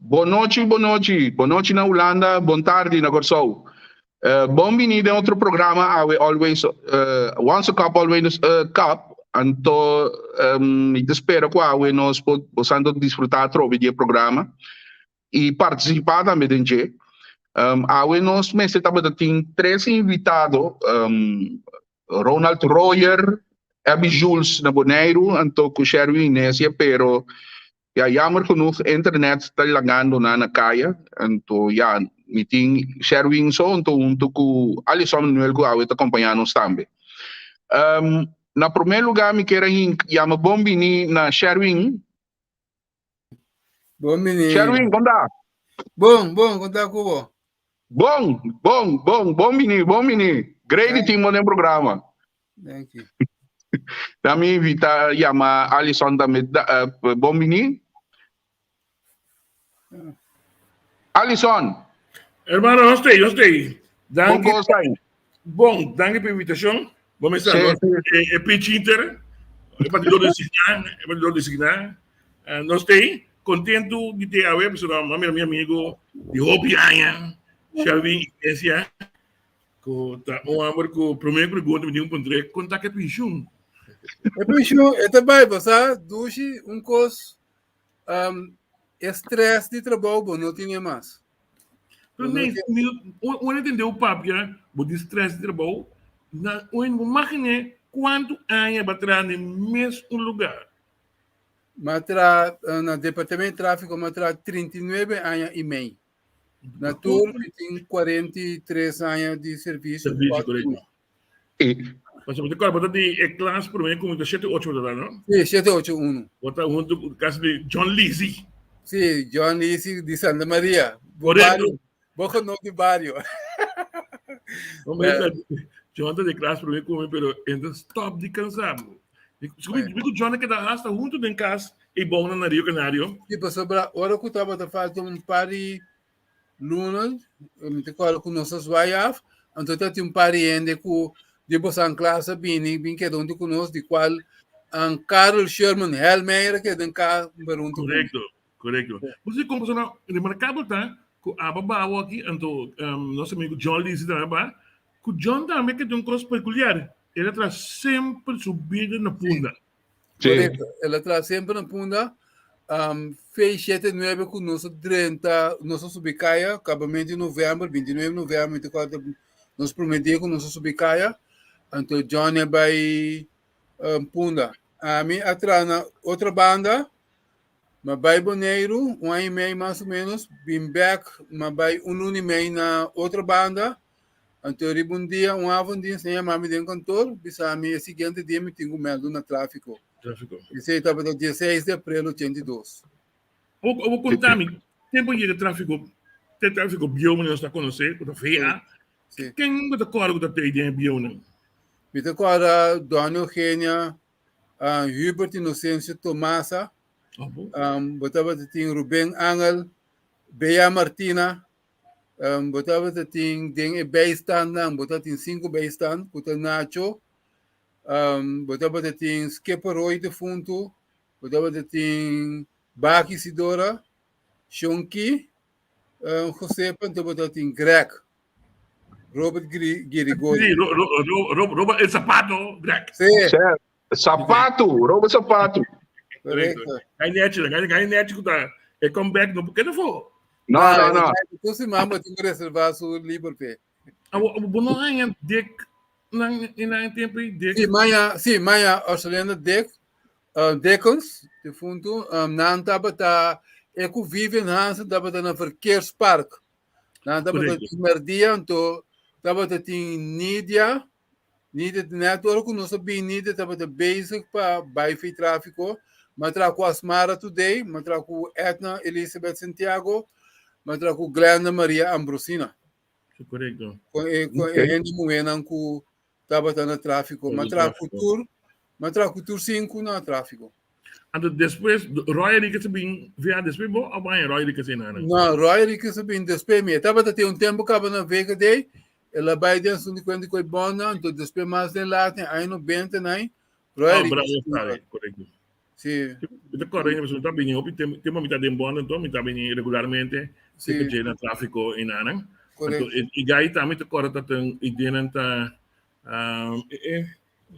Bon nochi, bon nochi. Bon nochi na Hulanda, bon tardi na Kòrsou. Bon bini den otro programa awe always once a cup always a cup. Anto mi ta spera ku awe nos por bosan ta disfrutá atrobe di e programa i partisipá tambe den dje. Awe nos mester tabata tin tres invitado, Ronald Royer, Abby Jules na Boneiru anto ku Sherwin Inesia pero Ya jammer genoeg internet ta lagando nan na kaya anto ya mi tin Sherwin so anto hunto ku Alison Manuel ku awe ta kompaña nos tambe. Na prome lugar mi kier a yama bon bini na Sherwin. Bon bini. Sherwin kon ta? Bon, bon, kon ta ku bo? Bon, bon, bon, bon bini, bon bini. Great di tin bo den programa. Thank you. Dan mi invita yama Alison tambe bon bini. Alison. Hermano, nos tei, nos tei. Bon Danki. kos ai. Bon, danki pa invitashon. Bo mester Sí. e, e pitch inter, e partidor designá, e partidor designá. Nos tei kontentu di te awe, pasobra mi a mira mi amigo di hopi aña, Shelvin Iglesia, ku ta un hòmber ku promé pregunta mi tin ku puntr'é, kon ta ku e penshun? E penshun, e ta bai, bo sa, dushi, un kos, e strès di trabou bo no tene mas. Pero nee, mi, un entendé o papia, bo di stress di trabou, na un imaginé kuantu aña ba traha den mes un lugar. Ma tra na departamento di tráfiko ma tra 39 aña i mei. Na tur mi tin 43 aña di servisio. Servisio, korekto. Pasobra bo ta kòrda bo ta di e klas promé ku mi ta shete ocho bo ta da, no? Sí, shete ocho unu. Bo ta huntu ku kas di John Lizzy. Sí, John Lizzy di Santa Maria. Bo Korekto. bario, bo konos di bario. Hombre, John ta di klas promé ku mi, pero e ta stòp di kansa bo. Mi ku John a keda hasta huntu den kas e bounan na Rio Canario. Sí, pasobra ora ku tabata falta un par di luna, mi ta kòrda ku nos a zwaai af, anto ta tin un par di hende ku di bosan klas a bini, bin keda huntu ku nos, di kual Karel Sherman Helmeijer a keda den kas huntu ku mi. Korekto, korekto. Bo si kon persona remarkabel ta ku aba bawo aki, anto nos amigu John Lisi tambe a ba, ku John tambe ke tin un kos pekuliar, el a traha semper su bida na Punda. Sí. Korekto, el a traha semper na Punda. Fei shete nuebe ku nos a drenta, nos a subi kaya, kabamento di novèmber, 29 novèmber, mi ta kòrda nos promé dia ku nos a subi kaya, anto Johnny a bai Punda. Ami a traha na otra banda, mi a bai Boneiru un aña i mei mas o ménos, bin bèk, mi a bai un luna i mei na otra banda, Anto riba un dia, un avondin, señor yama mi den kantor, bisa mi e siguiente dia mi tin ku mèldu na tráfiko. Tráfiko. Esei tabata dieseis di aprel 82. Abo konta mi, tempu yega tráfiko, te tráfiko bieu manera nos ta konosé, ku ta VA, Sí. ken bo ta kòrda ku ta tei den e bieunan? Mi ta kòrda Dòna Eugenia, Hubert Inocencio Tomasa, bo tabata tin Ruben Angel, Bea Martina, Bo tabata tin den e bijstandnan, bo tabatin sinku bijstand ku ta Nacho, bo tabata tin Skipper Roy defuntu, bo tabata tin Baki Sidora, Shonki, Josepa, anto bo tabatin Greg, Robert Girigori. Sí, Robert el Zapato, Greg. Sí. Sapatu, Robert Sapatu. Correcto. Gai nechi, gai gai nechi ku ta e comeback no keda fo. No, no, no. Tu si mama tin ku reserva su liber pe. Awo bo no haña Dick nan in nan tempo ei Dick. Si maña, si maña Orselena Dick, uh, Dickens, difunto, um, nan tabata e ku Vivian Hansen tabata na Verkeerspark. Nan tabata Correcto. merdia, anto tabata tin Nidia, Nida net ora ku nos a bin Nida tabata bezig pa bai fi trafiko. Mi a traha ku Asmara Today, mi a traha ku Edna Elizabeth Santiago, mi a traha ku Glenda Maria Ambrosina. Korekto. Ku e ku e hende muhénan ku tabata na trafiko. Mi a traha ku tur, mi a traha ku tur sinku na trafiko. Anto despues Roy Enriquez a bin via despues bo of baña Roy Enriquez ei nana? No, Roy Enriquez a bin despues mi. E tabata tin un tempo kaba na VKD, el a bai den asuntu di kuenta ku e bònnan, anto despues mas den laat den aña nobenta nai, Roy Oh, Enriquez Brian a bin Sari, bai. korekto. Sí. Mi ta kòrda ainda pasobra mi ta bini hopi tempu, tempu mi ta den bònde anto mi ta bini regularmente Sí. seka dje na tráfiko i nanan. Anto Korekto. e e gai tambe ta kòrda ta ten ideanan ta e e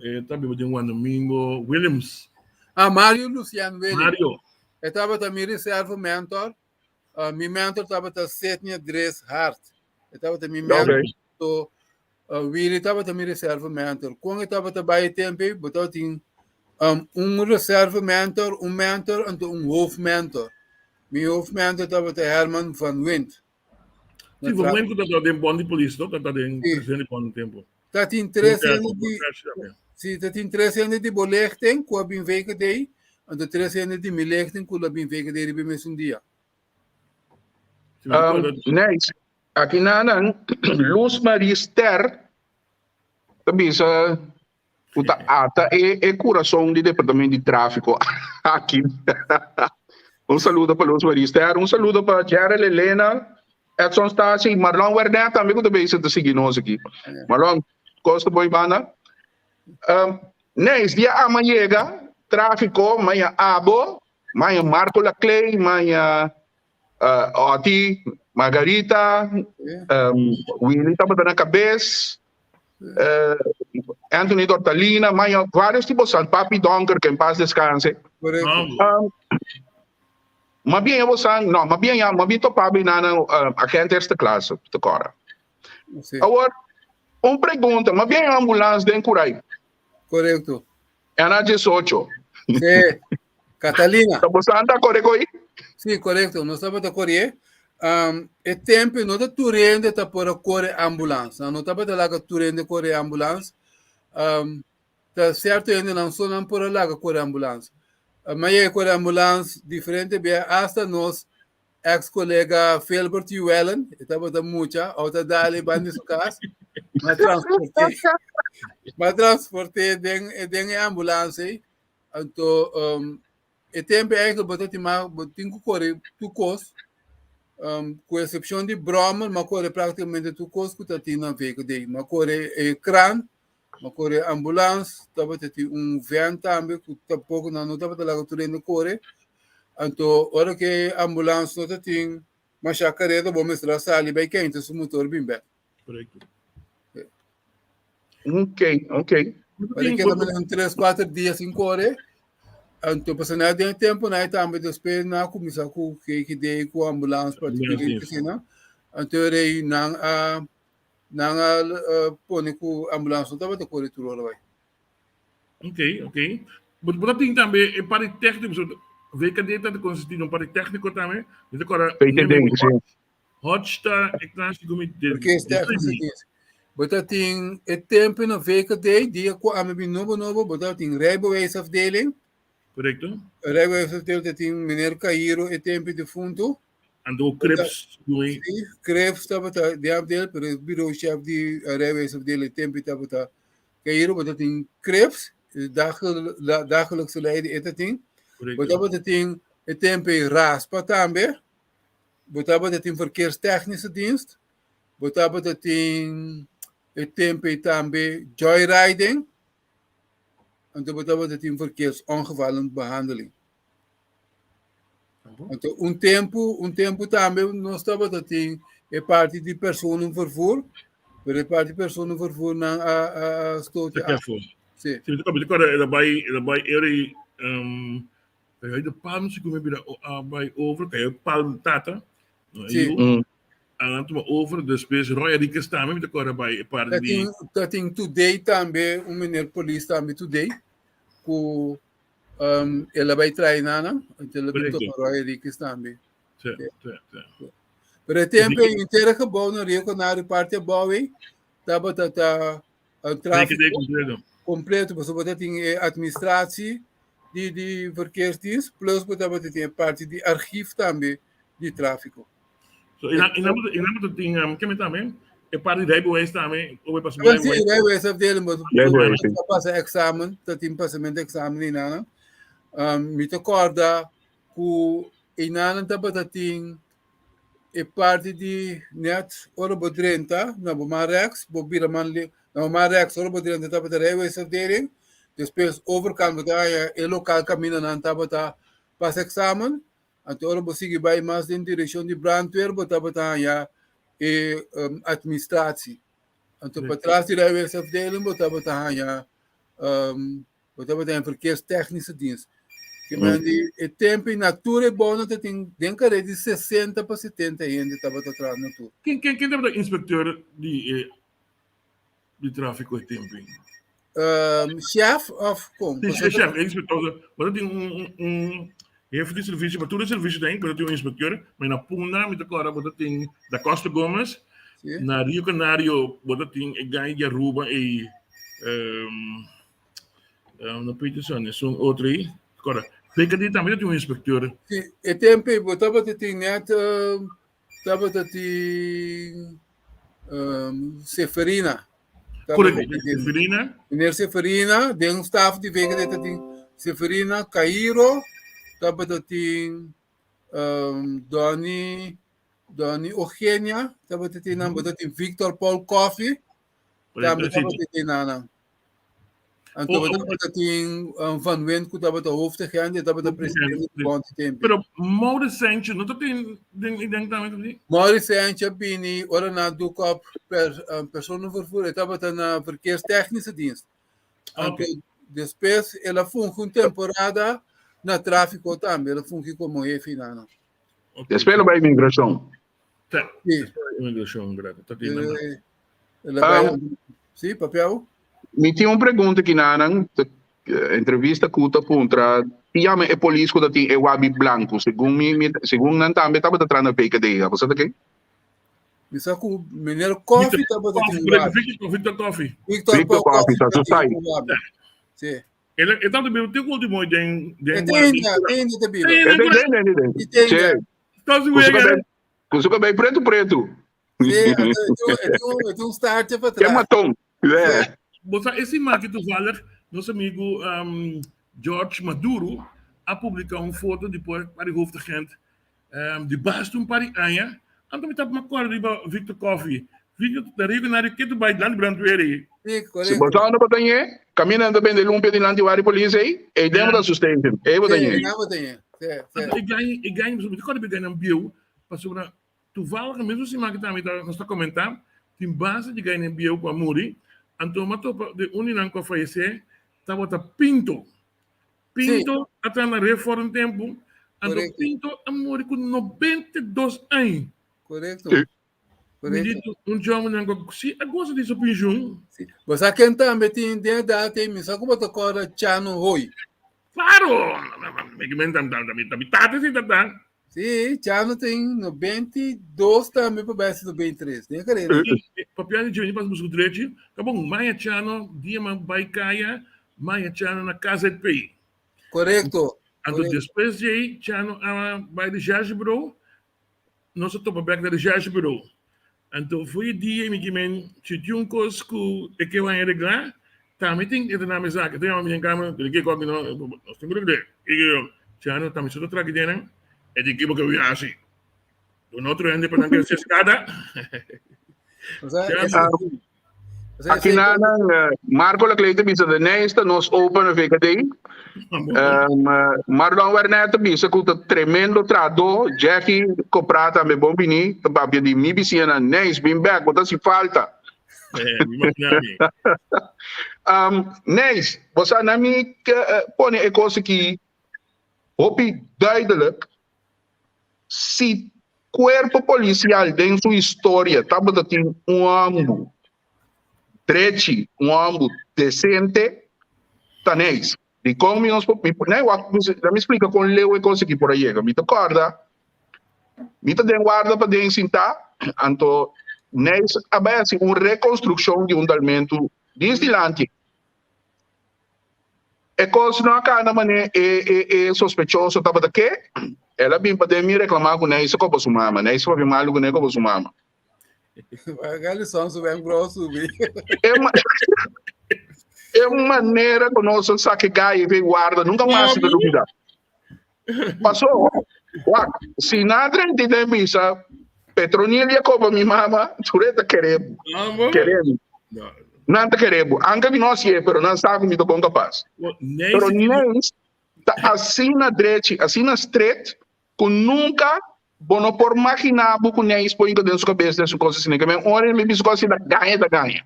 e ta biba den Juan Domingo Williams. Ah, Mario Lucian Williams. Mario. E tabata mi reserve mentor. Mi mentor tabata Sidney Dres Hart. E tabata mi mentor. Okay. So, Willy tabata mi reserve mentor. Kon e tabata bai e tempo ei, bo tabatin un reserve mentor, un mentor anto un hoofdmentor. Mi hoofdmentor tabata Herman van Wind. Sí, van Wind ku tabata den bond di polis, no? Tabata den presidente di bond un tempo. Tatin tres hende di Sí, tatin tres hende di bo lichting ku a bin VKD, anto tres hende di mi lichting ku lo bin VKD riba e mesun dia. Nice. Aki nanan Luz Marie Ster ta bisa ku ta ata e e kurason di departamento di tráfiko aki. Un saludo pa Luz Marie Ster, un saludo pa Gerald Elena, Edson Stasi, Marlon Wernet tambe ku ta bezig ta sigui nos aki. Marlon, kos ta bon banda? Um, Neis, dia ama yega, tráfiko, maya abo, maya Marco Laclay, maya Otty, Margarita, Willy tabata na kabes, Anthony Dortalina, maya varios tipo san, Papi Donker, que en paz descanse. Ma bien bo san, no, ma bien ya, ma bien topa bi nana agente eerste klas, te kora. Awor, un pregunta, ma bien ambulans den Kurai? Korekto. NH 18. Sí. Catalina. Ta boso anda kore koi? Sí, korekto. Nos tabata kore. Um, e tempo no ta tur hende ta por a kore ambulans. No tabata laga tur hende kore ambulans. Um, ta sierto hende nan so nan por a laga kore ambulans. Uh, ma yega kore ambulans diferente bia hasta nos ex colega Filbert Uwellen, e tabata mucha, au ta dale ban di su cas, ma transporté, ma transporté den, den e ambulans ei. Anto um, e tempo eigenlijk bo ta tin mas, bo tin ku kore tur kos, um, ku eksepshon di brommer, ma kore praktikamente tur kos ku ta tin na VKD. Ma kore e kran, ma kore ambulans, tabata tin un van tambe ku tampoko nan no tabata laga tur hende kore. Anto ora ku e ambulans no ta tin masha kareda, bo mester a sali bai keinta su motor bin bek. Korekto. Ok, ok. Pero keda men un 3, 4 dia sin kore. Anto pasobra na den tempo na tambe despues na kuminsá ku GGD ku ambulans particular asina. Anto rei nan a nan a pone ku ambulans no tabata kore tur ora bai. Ok, ok. Bo bo ta tin tambe e parti técnico, so VKD ta consisti di un parti técnico tambe. Mi ta kora VTD, sí. Hodge ta e klase ku mi de Porque este de Bo ta tin e tempo na VKD, dia ku ami bin nobo nobo, bo ta tin rijbewijsafdeling. Korekto. Rijbewijsafdeling ta tin meneer Cairo e tempo defunto. Anto Krebs doe. Sí, Krebs tabata de afdeling, pero e bureau chef di rijbewijsafdeling e tempo tabata Cairo, bo ta tin Krebs, dagelijkse leider e ta tin. Bo tabata tin e tempo Raspa tambe. Bo tabata tin verkeerstechnische dienst, bo tabata tin e tempo ei tambe joyriding, anto bo tabata tin verkeersongevallenbehandeling. Anto un tempo, un tempo tambe nos tabata tin e parti di personenvervoer, pero e parti di personenvervoer nan a a a stoot af. Sí. Sí, mi ta kòrda el a bai, el a bai eri Kaya de palm si kumi bira a bai over, kaya palm tata. Sí. Anan tuma over, despues Roy Enriquez tambe mi ta kòrda bai e parti di. Ta tin today tambe un meneer polis tambe today ku um, el a bai trae nana, anto el a bin topa Roy Enriquez tambe. Sí, sí, sí. Pero e tempo ei entero gebouw na Rio Canario parti abou ei tabata ta tráfico completo. Completo, pasobra bo ta tin e administratie di di verkeersdienst plus bo tabata tin e parti di archief tambe di tráfico. So, i nan i nan ta tin um, keme tambe e parti di rijbewijs tambe, obe pas Wel, sí, rijbewijsafdeling, bo bo pasa examen, ta tin pasamento examen i nan. Um, mi ta kòrda ku i nan tabata tin e parti di net ora bo drenta na bo man rechts, bo bira man na bo man rechts ora bo drenta tabata rijbewijsafdeling. Despues overkant bo ta haña e lokal kaminda nan tabata pasa eksamen. Anto ora bo sigui bai mas den direkshon di brandweer bo tabata haña e administratie. Anto patras di rijbewijsafdeling bo tabata haña bo tabata haña verkeerstechnische dienst. Ke men di e tempo na tur e bounan ta tin den kare di 60 pa 70 hende tabata traha na tur. Ken ken ken tabata inspecteur di e di tráfiko e tempo ei? Chef of kon? Sí, chef, e inspector. Bo ta tin un un un hefe di servicio, pa tur e servicio ta in, bo ta tin un inspecteur, ma na Punda mi ta kòrda bo ta tin Da Costa Gomez, Sí. na Rio Canario bo ta tin e gai di Aruba ei no Peterson, esun otro ei, kòrda. PKD tambe ta tin un inspecteur. Sí, e tempo ei bo tabata tin net tabata tin Seferina. Correcto, Seferina. Meneer Seferina, den staf di VGD ta tin Seferina, Cairo, tabata tin um, Donny, Donny Eugenia, tabata tin nan, tabata tin Victor Paul Coffee, tambe tabata tin nan. Anto oh, tabata tin um, Van Wind ku tabata hoofdagent, e tabata presidente di bond tempo. Pero Maurice Sanchez no tatin den ik denk tambe tatin. Maurice Sanchez bini ora na doek op per um, personenvervoer, e tabata na verkeerstechnische dienst. Anto Okay. despues el a fungi un temporada na tráfico tambe, el a fungi como jefe na. Okay. Despues lo bai migracion. Ta. Sí. Imigracion, verdad. Ta tin nan. Eh, el a bai- Um, sí, papiao. Mi tin un pregunta ki nanan, entrevista ku ta puntra, ki yama e polis ku ta tin e wabi blanku? Segun mi, mi segun nan tambe tabata tra na VKD, abo sa ta ken? Mi sa ku meneer Koffie tabata tin un wabi. Victor, Victor Koffie. Victor, Victor Paul Koffie, ta su tabata tin sai. un wabi. Sí. El e tabata biba te ku ultimo den E den te wabi. ainda, te ainda ta biba. Te E den, den, den, den. E te Che, ainda. Estás ku su wega. kabei, ku su kabei pretu pretu. Sí, anto e tin, e tin un, e tin un staartje Ke patras. maton. Yeah. Bo sa e siman aki toevallig nos amigu um, George Maduro a publica un foto di por pa di hoofdagent um, di basta un par di aña. Anto mi tap m'acorda riba Victor Coffee. Victor ta regionario ketu bai dilanti brandweer ei. Sí, Si bo correcto. sa unda bo ta ñe, caminda nan ta bende lumpia dilanti wari polis ei, ei den bo ta su station, ei bo ta Sí, ñe. nan bo ta ñe. Sí, sí. Anto e gai e gai mi ta corda riba e gainan bieu pasobra Toevallig mesmo siman ki tambe nos ta comenta tin base di gainan bieu cu a muri anto mi a topa di un di nan cu a fayece tabata Pinto. Pinto a traha na Reform un tempo anto Correcto. Pinto a muri cu 92 aña. Correcto. Mi Correcto. di un jòmber nan cu si a goza di su pensioen. Sí. Bo sa ken tambe tin den edad ei, mi sa cu bo ta corda Chano Hoy. Claro! Mi ki men ta mi tata si tata. Sí, Chano tin 92 tambe pa bai 93. Den carrera. Papia di Jimmy pas busca drechi. Ka bon, maya Chano, dia ma bai kaya, maya Chano na KZP. Correcto. Anto despues di ei, Chano a bai recherche bureau. Nos a topa bek na recherche bureau. Anto foi e dia mi ki men si tin un kos ku e ke wan reglá, tambe tin e ta na mi zak. E ta yama mi den kamer, pero ke koki no, nos tin ku regl'é. I ke yo, Chano, tambe so ta traki den nan, e di ki bo ke wi hasi. Duna otro hende pa nan ke hasi eskada. Chano. Aki na nan Marco Laclay ta bisa de Nijs ta nos open VKD. Um, Marlon Wernet ta bisa ku ta tremendo trahadó. Jackie Copra tambe bon bini. Ta papia di mi bisiña na Nijs, bin bek, bo ta hasi falta. Um, Nijs, bo sa na mi pone e kos aki hopi duidelijk. Si cuerpo policial den su historia tabata tin un homber drechi, un homber decente, ta Neis. Dicon mi nos por, mi, nee, wak, mi, laat mi splica con leu e cos aki por a yega. Mi ta corda, mi ta den warda pa den sinta, anto Neis a bay haci un reconstruccion di un dalmento dis dilanti. E kos no a kana manera e e e sospechoso tabata ke, el a bin paden mi reklamá ku Neisa koba su mama. Neisa papia malu ku ne koba su mama. Galison su wenkbrou subi. E ma e manera ku nos a saka e gai e warda nunka mas si ta lubida. Paso, wak, si nan a drenta i den bisa, Petronilia koba mi mama, tur e ta kere, Amo. kere mi. No. Nan ta kere bo. Anke mi no hasié, pero nan sa ku mi ta bon kapas. Pero Neis ta asina drechi, asina stret, ku nunka bo no por maginá bo ku Neis por hinka den su kabes den su kos asina. Ke men ora mi bisa kos asina, gaña ta gaña.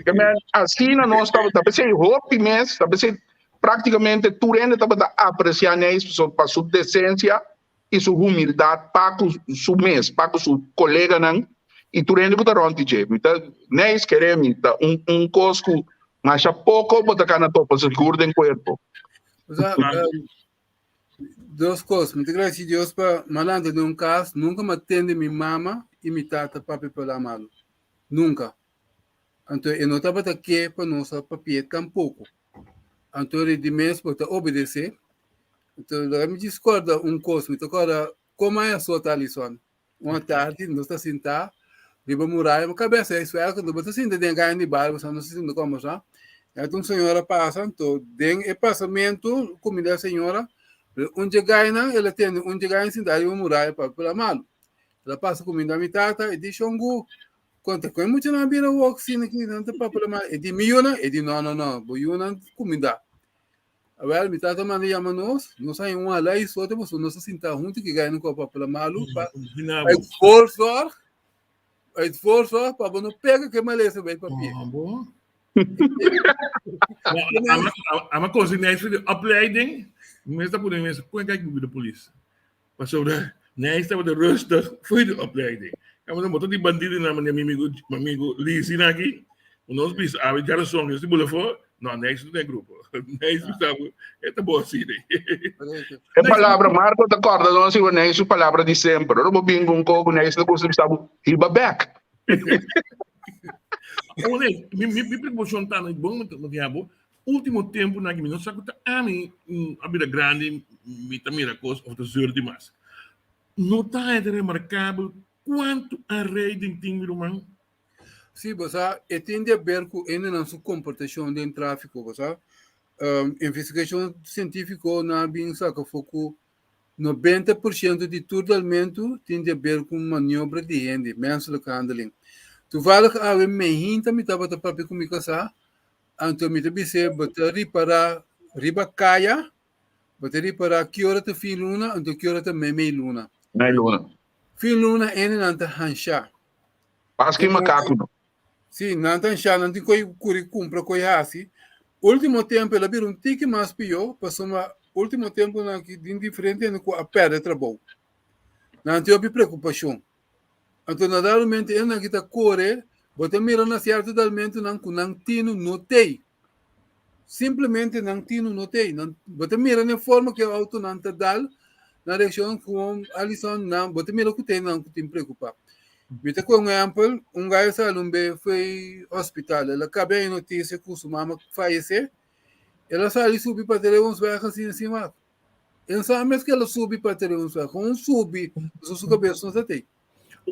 Ke men asina nos tabata. P'esei hopi mes, ta p'esei práktikamente tur hende tabata apresiá Neis pasobra pa su desensia i su humildat pa ku su mes, pa ku su koleganan i tur hende ku ta rònt di dje. Mi ta, Neis kere mi, ta un un kos ku masha poko bo ta kana topa sigur den kuerpo. Osea, dos kos, mi ta gradisí Dios pa mi lanta den un kas, nunka mi a tende mi mama i mi tata papia palabra malu, nunka. Anto e no tabata ke pa nos a papia tampoko. Anto di mes bo ta obedesé. Anto laga mi djis kòrda un kos, mi ta kòrda kon mai a sota Alison. Un atardi nos ta sintá riba muraya, mi kabesa ei suèlta, anto bo ta sinta den kaña di bar, bo sa nos ta sinta kòmbersá. Anto un señora pasa, anto den e pasamentu kuminda e señora, pero un dje gainan el a tende un dje gainan sintá riba muraya papia pela malu. El a pasa kuminda mi tata, e di, Shongu, Konta ku e muchanan a bira wok asina ki nan ta papia la mano. E di mi yunan? E di no, no, no, bo yunan kumindá. Awel mi tata manda yama nos, nos haña un hala i sote pasobra nos a sinta huntu ki gainan ku a papia la malu pa uit voorzorg, uit voorzorg pa bo no pega ku e malesa bai papia. Ama konsigná for di opleiding, mi ta pone mes kon kijk bibi de polis. Pasobra Nijs tabata rustig for di opleiding. Ja, maar motor die bandido na mi amigo, mi amigo Lizzy na aki. Nos bisa awe djarason nos di bula for. No, Nijs no den grupo. Nijs bisa e ta bo asina. E palabra Marco ta corda nos riba Nijs su palabra di semper. Ora bo bin ku un ko ku Nijs ta gusta bisa bo hiba bek. Oh, nee, mi mi mi preocupacion ta bon mi tin abo. Ultimo tempunan aki mi no sa ku ta ami a bira grandi mi ta mira kos of ta zeur dimas. No ta haña ta remarkabel kuantu aanrijding tin mi ruman. Sí, bo sa, e tin di haber ku hendenan su komportashon den tráfiko, bo sa. Investigashon sientífiko nan a bin saka afó ku 90% di tur dalmentu tin di haber ku maniobra di hende, menselijke handeling. Toevallig awe meinta mi tabata papia ku mi kasá, Anto mi ta bis'é, Bo ta ripará riba kaya, bo ta ripará ki ora ta fin luna, anto ki ora ta meimei luna. Mei luna. Fin luna hendenan ta hanshá. Pas ki makaku no. Sí, nan ta hanshá, nan tin koi kuri kumpra, koi hasi. Último tempu el a bira un tiki mas pió, pasobra último tempunan aki tin diferente hende ku a pèrdè trabou. Nan tin hopi preokupashon. Anto naturalmente esnan ki ta kore, bo ta mira na sierto dalmentonan ku nan tinu no tei. Simplemente nan tinu no tei. Nan, bo ta mira na e forma ku e outonan ta dal, nan reakshon ku Alison, nan, bo ta mira ku te nan ku tin preokupá. Mi ta kohe un ehèmpel, un gai a sali un be foi hospital, el a kaba e notisia ku su mama fayesé, el a sali subi pa Teleonsweg asina sin wak. E no sabe mes ke lo subi pa tere un sueño. Kon subi, pasobra su kabes no ta tei.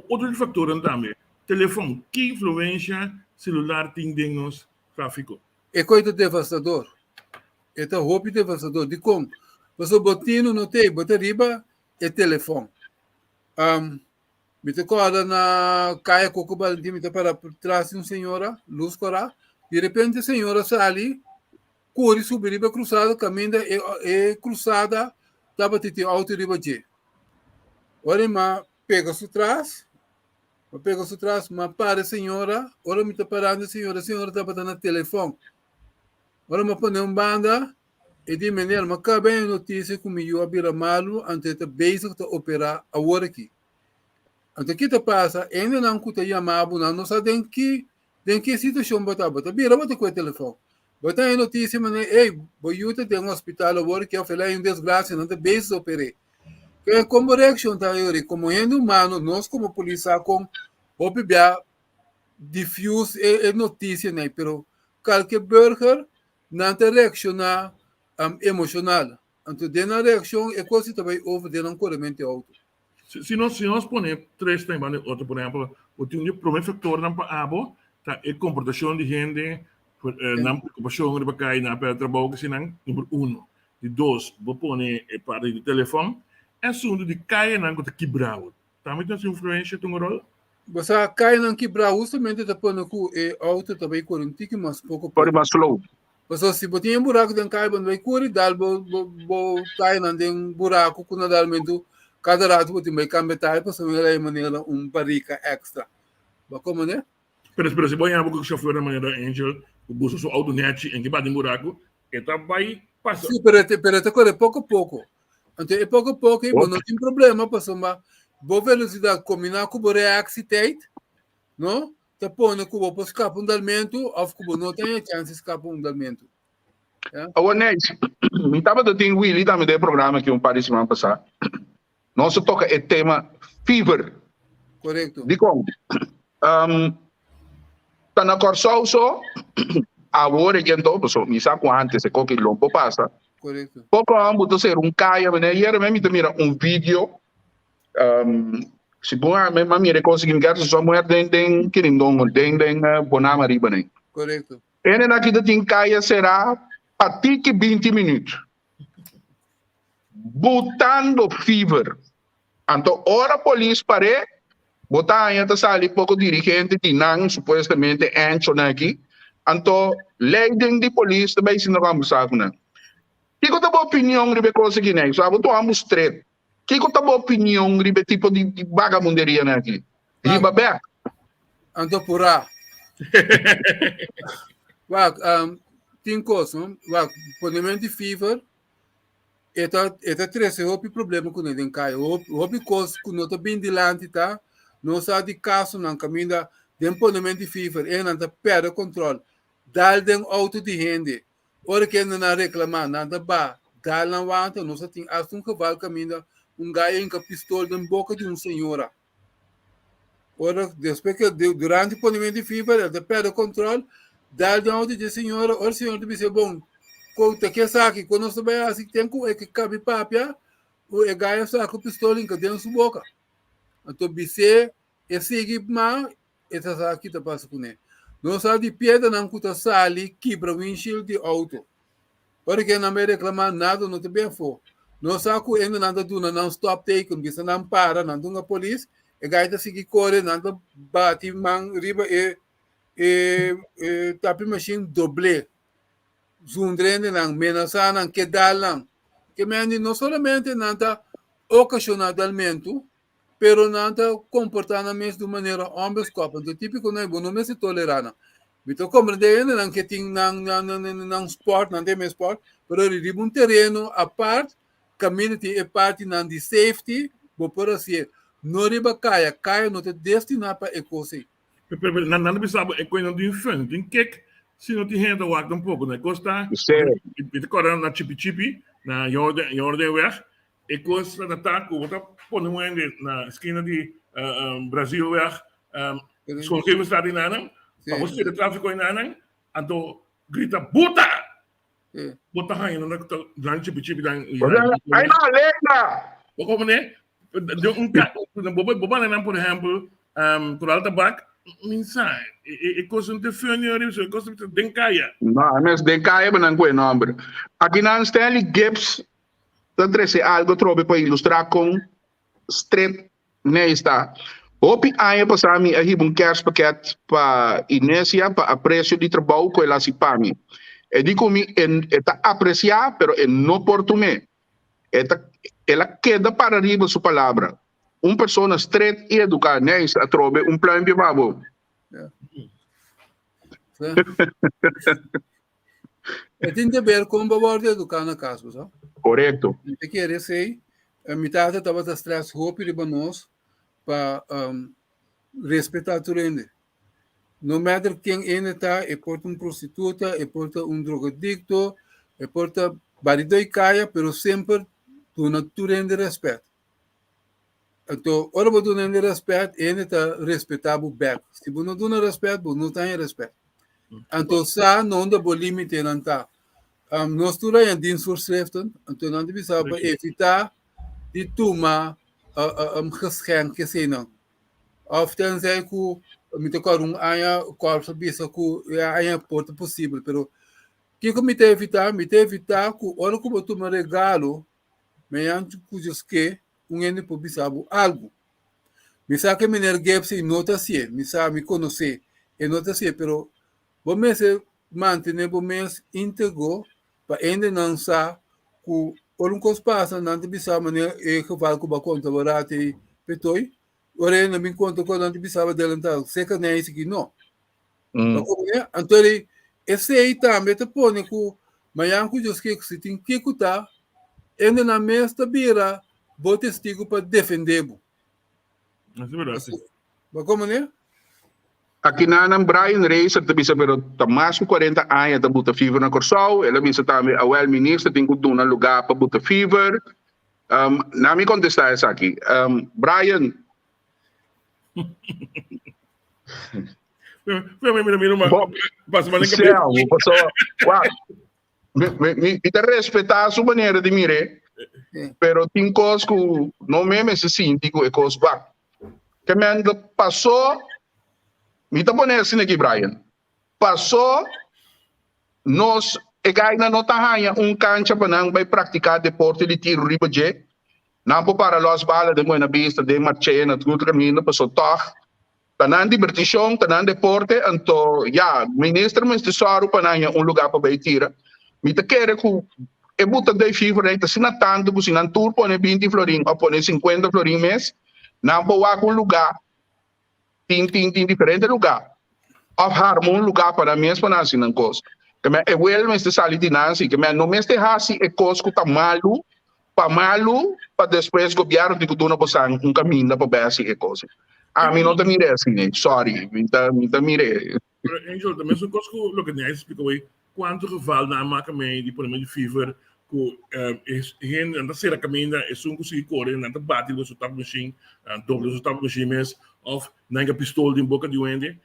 Otro di faktornan tambe, telefon. Ki influensha selular tin den nos trafiko? E koi ta devastador. E ta hopi devastador. Dikon? Pasobra bo tinu no tei, bo ta riba e telefon. Mi ta kòrda na Kaya Coco Valentin, mi ta para tras di un señora, lus kòrá. Di repente e señora sali, kore subi riba e krusada, kaminda e e krusada tabata tin outo riba dje. Ora mi a pega su tras, mi a pega su tras, mi a para e señora, ora mi ta parando e señora, e señora tabata na telefòn. Ora mi a pone un banda, E di, Meneer, mi a kaba e notisia ku mi yu a bira malu, anto e ta bezig ta operá awor aki. Anto ki ta pasa? Hendenan ku ta yama bo, nan no sa den ki den ki situashon bo ta. Bo ta bira bo ta ku e telefòn. Bo ta haña notisia manera, Ey, bo yu ta den hospital awor aki òf el a haña un desgrasia, nan ta bezig ta oper'é. Ke kon bo reakshon ta yori? Komo hende humano, nos komo polis sa kon hopi bia diffuse e e notisianan, pero kalke burger Nan ta reakshoná emoshonal. Anto den nan reakshon e kos ta bai over den nan koremente outo. Si nos si nos pone tres ta banda di otro, por ehempel, bo tin di prome faktornan pa abo ta e komportashon di hende, nan preokupashon riba kai, nan a pèrdè trabou, kesi nan, number uno. Di dos, bo pone e parti di telefòn. E asuntu di kayanan ku ta kibrá bo, tambe ta hasi influensha, ta un ròl? Bo sa kayanan kibrá hustamente ta pone ku e outo ta bai kore un tiki mas poko Kore poko. mas slow. Pasobra si bo tin e buraku den kaya bo no bai kore dal bo bo bo tayanan den buraku ku na dalmentu kada ratu bo tin bai kambia taya pasobra e manera un barika èkstra. Bo a komprende? Pero pero si bo haña bo ku shofèr na manera Angel ku gusta su outo nèchi en ke bati den buraku e ta bai pasa. Sí, pero e ta pero e ta kore poko poko. Anto e poko poko ei bo no tin problema pasobra bo velosidat kombiná ku bo reaksietijd, no, ta pone ku bo por skapa un dalmentu òf ku bo no ta haña chèns di skapa un dalmentu. Ya. Awor Neis, mi tabata tin Willy tambe den e programa aki un par di siman pasá. Nos a toka e tema fever. Korekto. Dikon? Um, ta na Kòrsou so, awor e kento, pasobra mi sa ku antes e koki lo por pasa. Korekto. Poko ambu ta ser un kaya, meneer. Yere mi ta mira un video, um, si bon a mi mira e kos aki, mi kere so muher den den Kirindongo, den den uh, Bonama riba nen. Korekto. Ene na kita tin kaya será pa tiki 20 minuut. Butando fever. Anto ora polis par'é, bo ta haña ta sali poko dirigente di nan, supuestamente anchonan aki, anto leiding di polis ta bai sinta kombersá ku nan. Kiko ta bo opinion riba e kos aki, Ney? So abo tuma bo stret. Kiko ta bo opinion riba e tipo di bagamunderianan aki? Riba bek. Anto purá. Wak, um, tin kos, no? Wak, ponemen di fever, e ta, e ta trese hopi problema kuné den kaya. Hopi, hopi kos ku no ta bin dilanti ta, nos sa di kasonan kaminda den ponemen di fever, e nan ta pèrdè kòntròl, dal den outo di hende. Ora ku hende nan reklamá, nan ta ba dal nan wanta. Nos a tin asta un geval kaminda un gai a hinka pistol den boka di un señora. Ora despues ke durante ponemen di fever el ta perde control, dal den auto dje señora, ora señora ta bisa bon, ko ta ke esaki, ko nos ta bai hasi, ten ku e ke kabi papia, ku e gai a saka pistol hinka den su boka. Anto bis'é e sigui ma e ta sa ki ta pasa kuné. Nos sa di piedranan ku ta sali kibra windshield di auto. Ora ke nan bai reklamá nada no ta bin afó. Nos sa ku hende nan ta duna nan stop teken, bisa nan para, nan dunga polis, e gai ta sigui kore, nan ta bati man riba e e e tapi mashin dobl'é. Zundra hendenan, menasá nan, ke dal nan. Ke mende no solamente nan ta okashoná dalmentu, pero nan ta komportá nan mes di un manera onbeskòp. Anto típiko nan, bo no mester tolerá nan. Mi ta komprendé hendenan ke tin nan nan nan nan spòrt, nan ta e mes spòrt, pero riba un tereno apart kaminda tin e partinan di safety, bo por hasié. No riba kaya, kaya no ta destiná pa e kos ei. Pero nan nan ta bisa bo e kos no tin fun, no tin kek si no tin hende ta wak tampoco. E kos ta, mi ta kòrda na Chipi Chipi, na Jordenweg, E kos ta ta ku bo ta pone un hende na skina di Brazilweg, Schoolgeverstraat di nanan, pa bo sera trafiko di nanan, anto grita buta! Bo ta haña nan ta nan chipi chipi dan. Ay no, alegra! Bo komprende? De un ka, bo bo banda nan por ehempel, Koral Tabak, min sa, e kos no ta funny ori, e kos ta den kaya. No, mes den kaya bo nan ku e nomber. Akinan Stanley Gibbs ta trese algo atrobe pa ilustrá kon stret Neis ta. Hopi aña pasá mi a hiba un kerstpakket pa Inesia pa apresio di trabou ku el hasi pa mi. E di ku mi e e ta apresiá pero e no por tum'é. E ta el a keda para riba su palabra. Un persona stret i eduká. Neis, atrobe un pluimpje pa bo. E tin te ber kon bo wòrdu eduká na kas, bo sa. Korekto. Mi ta kere esei. Mi tata tabata strès hopi riba nos pa respetá tur hende. No matter ken hende ta, e por ta un prostituta, e por ta un drogadikto, e por ta barido i kaya, pero semper duna tur hende rèspèt. Anto, ora bo duna hende rèspèt, e hende ta respetá bo bèk. Si bo no duna rèspèt, bo no ta haña rèspèt. Anto, sa na unda bo límitenan ta. Nos tur a haña dienstvoorschriften, anto nan ta bisa pa evitá di tuma geschenk eseinan. Òf tenzij ku mi ta kòrda un aña kòrps a bisa ku e aña por ta posibel, pero kiko mi ta evitá? Mi ta evitá ku ora ku bo tuma regalo, Meñan ku Dios ke, un hende por bisa bo algu. Mi sa ku meneer Gibbs ei no ta hasié, mi sa, mi konosé, e no ta hasié, pero bo mester mantené bo mes íntegro pa hendenan sa ku ora un kos pasa nan ta bisa manera e geval ku bo a konta bo rato ei Petoy, ora e nan bin konta ku nan ta bisa bo adelantá seka neis aki no. Bo komprendé? Anto di esei tambe ta pone ku mañan ku Dios ke si tin kiko ta hendenan mes ta bira bo testigu pa defendé bo. Así verdad, sí. Bo komprendé? Akinanan Brian Reiser ta bisa pero ta mas ku 40 aña ta buta fever na Kòrsou. El a bisa tambe awel minister tin ku duna lugá pa buta fever. Na mi kontestá esaki. Brian. Mi ta respetá su manera di mir'é, pero tin kos ku no me mester sinti ku e kos wak. Ke men pasó, mi ta pone asina aki Brian, pasó nos e gainan no ta haña un kancha pa nan bai praktiká deporte di tiro riba dje, nan por para lòs bala den Buena Vista, den Marchena, tur otro kaminda, pasó tòg ta nan dibertishon, ta nan deporte, anto ya, minister mester sòru pa nan haña un lugá pa bai tira. Mi ta kere ku e buta dei fever ei ta asina tantu ku si nan tur pone binti florin òf pone sinkuenta florin mes, nan por wak un lugá, tin tin tin diferente lugá, òf harma un lugá pa nan mes pa nan hasi nan kos. Ke men e wel mester sali di nan si, ke men no mester hasi e kos ku ta malu pa malu pa despues gobièrnu tin ku duna bosan un kaminda pa bai hasi e kos. Ami no ta mir'é asina, sorry, mi ta mi ta mir'é. Pero Angel, ta mesun kos ku loke Nijs splika hoy, kuantu geval nan a maka mei di pone mei di fever ku e hende nan ta sera kaminda, esun ku sigui kore nan ta bati riba su tapmachine, dobla su tapmachine mes òf nan hinka pistol den boka di un hende.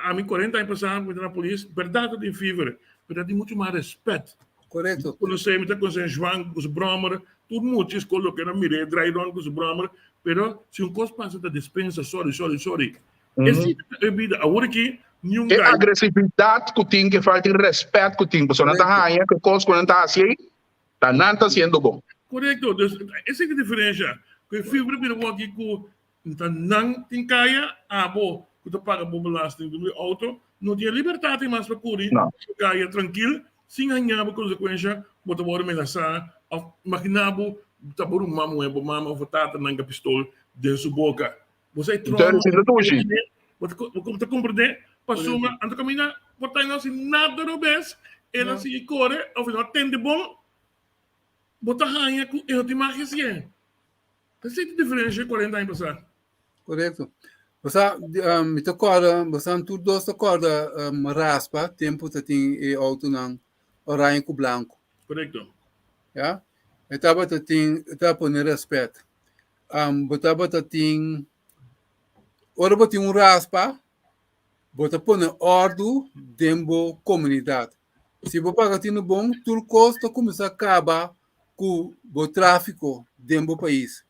Ami 40 aña pasá mi ta na polis, bèrdat ta tin fever, pero ta tin muchu mas rèspèt. Korekto. Mi konosé, mi ta konosé Juan ku su bròmer, tur mucha skol loke nan mir'é drai rònt ku su bròmer, pero si un kos pasa ta despensa, sorry, sorry, sorry. Esei ta e bida. Awor aki niun E gai. agresividat ku tin, ku e falta di rèspèt ku tin, pasobra nan ta haña ku e kos ku nan ta hasi ei, ta nan ta hasiendo bon. Korekto. Dus esei ta e diferensha. Ku e fever bira awor aki ku Nta nan tin kaya, abo ku ta paga bo belasting di outo no tin e libertat ei mas pa kuri bo kaya trankil sin haña bo konsekuensha, bo ta wòrdu menasá òf imaginá bo ta bo ruman muhé, bo mama òf bo tata nan ka pistol den su boka. Bo sa e trauma bo ta komprendé pasobra anto kaminda por ta e no hasi nada robes, el a sigui kore òf e no a tende bon, bo ta haña ku e no tin mag hasié. Ta esei ta diferensha 40 aña pasá. Korekto. Bo sa, mi ta kòrda, bo sa tur dos ta kòrda raspa tempu ta tin e outonan oranje ku blanku. Korekto. Ya. E tabata tin, e tabata pone rèspèt. Bo tabata tin, ora bo tin un raspa, bo ta pone òrdu den bo komunidat. Si bo paga tinu bon, tur kos ta kuminsá kaba ku bo tráfiko den bo pais.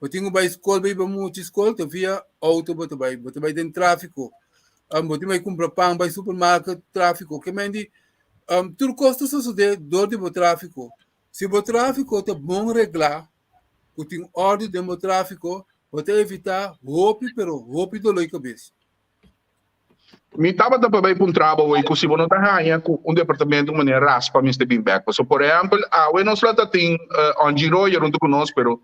Bo tin ku bai skol, bai ba mucha skol, ta via outo bo ta bai, bo ta bai den tráfiko. Bo tin bai kumpra pan, bai supermarket, tráfiko. Ke men di tur kos ta sosodé dor di bo tráfiko. Si bo tráfiko ta bon reglá, ku tin òrdu den bo tráfiko, bo ta evitá hopi pero hopi doló di kabes. Mi tabata pa bai puntra bo awor ku si bo no ta haña ku un departamento manera raspa mester bin bek. Pasobra por ehèmpel awe nos lo ta tin Angie Royer huntu ku nos pero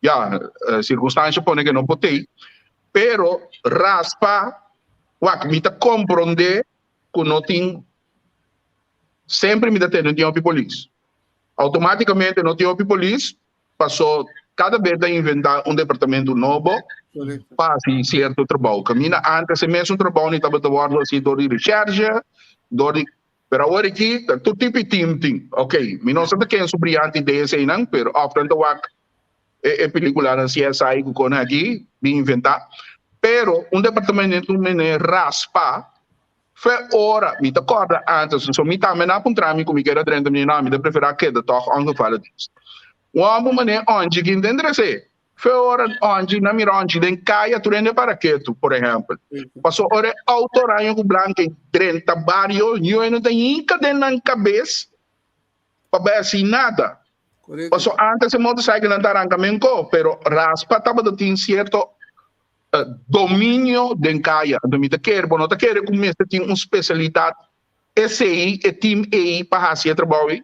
ya sirkunstansha pone ke no por tei. Pero raspa wak mi ta komprondé ku no tin semper mi ta tende tin hopi polis. Outomátikamente no tin hopi polis Paso cada bes ta inventa un departamento nobo pa haci cierto trabou. Caminda antes e mesun trabou ni tabata wordo haci door di recherche, door di, pero awor aki ta tur tipo di team tin. Ok, mi no sa ta ken su brillante idea eseinan, pero of nan ta wak e peliculanan CSI cu con aki bin inventa. Pero un departamento mene raspa Fe ora mi ta kòrda antes, so mi tambe nan a puntra mi ku mi keda drenta, mi di no, mi ta preferá keda tòg ongevallen dienst. Un hòmber manera Onchi kin ta interes'é. Fe ora Onchi, nan mira Onchi den kaya tur hende para ketu, por ehèmpel. Paso ora e outo oraño ku blanka ei drenta bario, ñoe no ta hinka den nan kabes pa bai hasi nada. Paso antes e motorcycle nan ta ranka menko, pero raspa tabata tin sierto. Dominio den kaya. Anto mi ta kere, bo no ta kere ku mester tin un spesialidat esei, e tim ei pa hasi e trabou ei?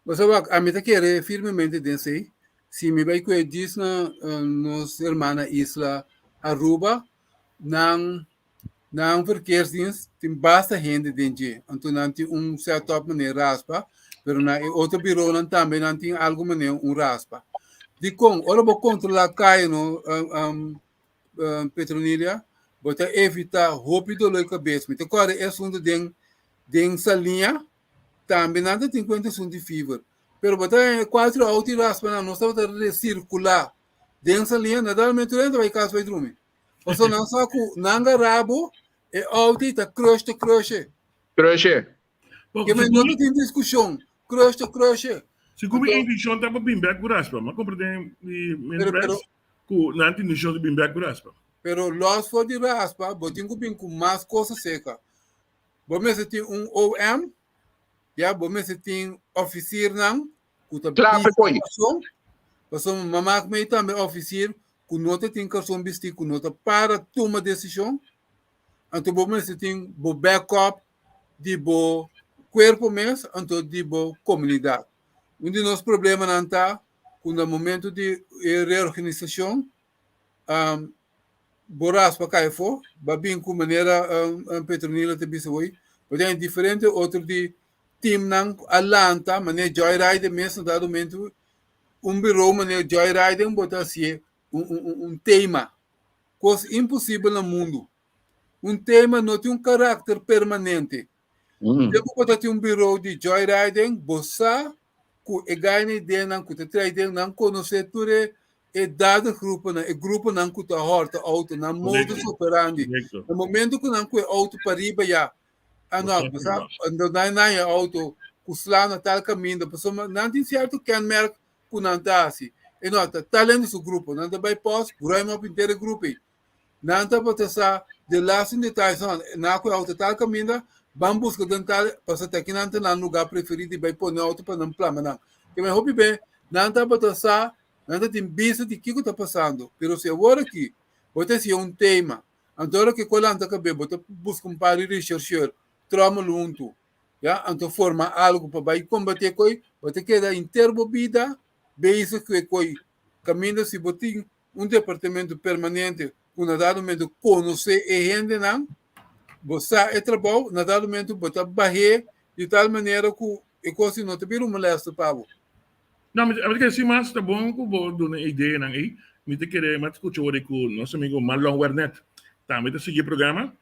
Bo sa wak, ami ta kere firmemente den esei. Si mi bai ku e djis na nos hermana isla Aruba, nan nan verkeersdienst tin basta hende den dje. Anto nan tin un setup manera raspa, pero na e otro bureaunan tambe nan tin algu manera un raspa. Dikon? Ora bo kontrolá kaya no, Petronilia, bo ta evitá hopi dolor di kabes. Mi ta kòrda e asuntu den den Saliña, tambe nan ta tin kuenta asuntu di fever. Pero bo ta haña kuater outo i raspa nan, nos tabata resirkulá den Saliña, naturalmente tur hende ta bai kas bai drumi. Pasobra nan sa ku nan gará bo, e outo ei ta crush te crushe. Crushe. Ke men no ta tin diskushon, crush te crushe. Segun mi intuishon ta pa bin bek ku raspa. Mi a komprendé di Min Press ku nan tin intenshon di bin bek ku raspa. Pero los for di raspa, bo tin ku bin ku mas kos aserka. Bo mester tin un OM, ya, bo mester tin ofisiernan ku ta Klape bisti koe. karson. Pasobra mi mak mei tambe ofisier ku no ta tin karson bistí, ku no ta para tuma desishon. Anto bo mester tin bo backup di bo kuerpo mes, anto di bo komunidat. Un di nos problemanan ta ku na momento di e reorganisashon, bo raspa kai afó, bo a bin ku manera Petronila ta bisa hoy, bo tin diferente otro di teamnan ku a lanta manera Joyride mes na dado momento un birou manera Joyriding bo ta hasié un un tema, kos imposibel na mundu. Un tema no tin un karakter permanente. Tempu bo ta tin un birou di joyriding, bo sa ku e gainan i dennan ku ta trae den nan konosé tur e e dadergroepennan, e gruponan ku ta hòrta outo, nan modus operandi. Na momento ku nan kue outo pariba ya, ah no, bo sa, nan nan e outo ku sla na tal kaminda, pasobra nan tin sierto kenmerk ku nan ta hasi. E no ta tal hende su grupo, nan ta bai pòs, ruim op henter e grupo ei. Nan tabata sa de laatste details nan na ku e auto tal kaminda ban buska den tal pasobra ta kinan ta nan lugar preferí di bai pone auto pa nan plama nan. Ke men hopi be nan tabata sa nan ta tin bista di kiko ta pasando pero si awor aki bo ta hasié un tema anto ora ke kolan ta kabe bo ta buska un par di rechercheur trommel huntu ya anto forma algu pa bai kombatí e koi bo ta keda henter bo bida bezig ku e koi kaminda si bo tin un departamento permanente ku na dado momento konosé e hendenan, bo sa e trabou, na dado momento bo ta bah'é di tal manera ku e kos no ta bira un molèster pa bo. No, mi ta kere si mas ta bon ku bo duna e ideanan ei. Mi ta kere, mi a skucha ora ku nos amigo Marlon Wernet tambe ta sigui e programa.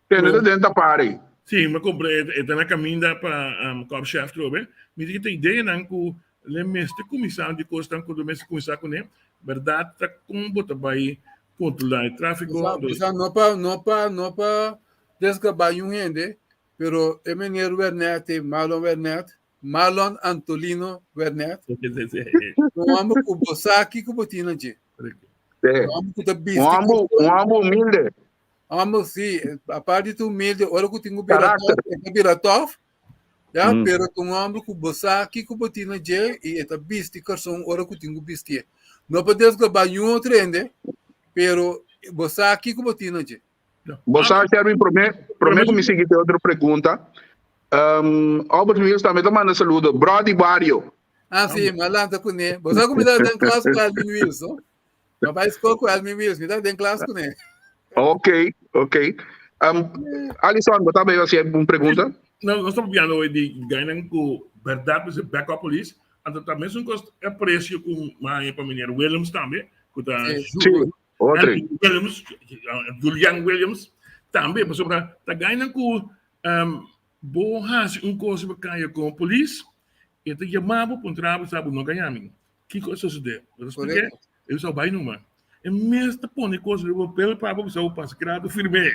Tene ta den tapari. Sí, mi a kumpra e ta na kaminda pa Kòp Chef trobe. Mi tin ta ideanan ku le mester kuminsá di kosnan ku lo mester kuminsá kuné. Bèrdat ta kon bo ta bai kontrolá e tráfiko. Bisa no pa no pa no pa desgabá niun hende, pero e meneer Wernet, Marlon Wernet, Marlon Antolino Wernet, un hòmber ku bo sa kiko bo tin na dje. Un hòmber ku ta bisti. Un hòmber humilde. Hòmber si, aparte di ta humilde, ora ku tin ku bira tòf, e ta bira tòf. Ya, pero ta un hòmber ku bo sa kiko bo tin na dje i e ta bisti karson ora ku tin ku bistié. No pa desgabá niun otro hende, pero bo sa kiko bo tin na dje. Bo sa, Sherwin, promé, promé ku mi sigui te otro pregunta, Albert Mills tambe ta manda saludo. Bro di bario. Ah, sí, mi a lanta kuné. Bo sa ku mi ta den klas ku Alvin Mills, no? Mi a bai skol ku Alvin Mills, mi ta den klas kuné. Ok, ok. Um, Alison, bo ta bai hasi un pregunta? No, nos ta papiando hoy di gainan ku berdad mester backup polis. Anto ta mesun kos aprecio ku maña pa meneer Willems tambe, ku ta Sí. Otro. Williams, Julian Williams, tambe, pasobra ta gainan ku um, bo hasi un kos riba kaya kon polis, e ta yama bo puntra bo sa bo no gaña mi. Kiko a sosodé? Bo ta spliké? E bisa bai numa. E mes ta pone kos riba papel pa bo bisa bo pasa krado firmé.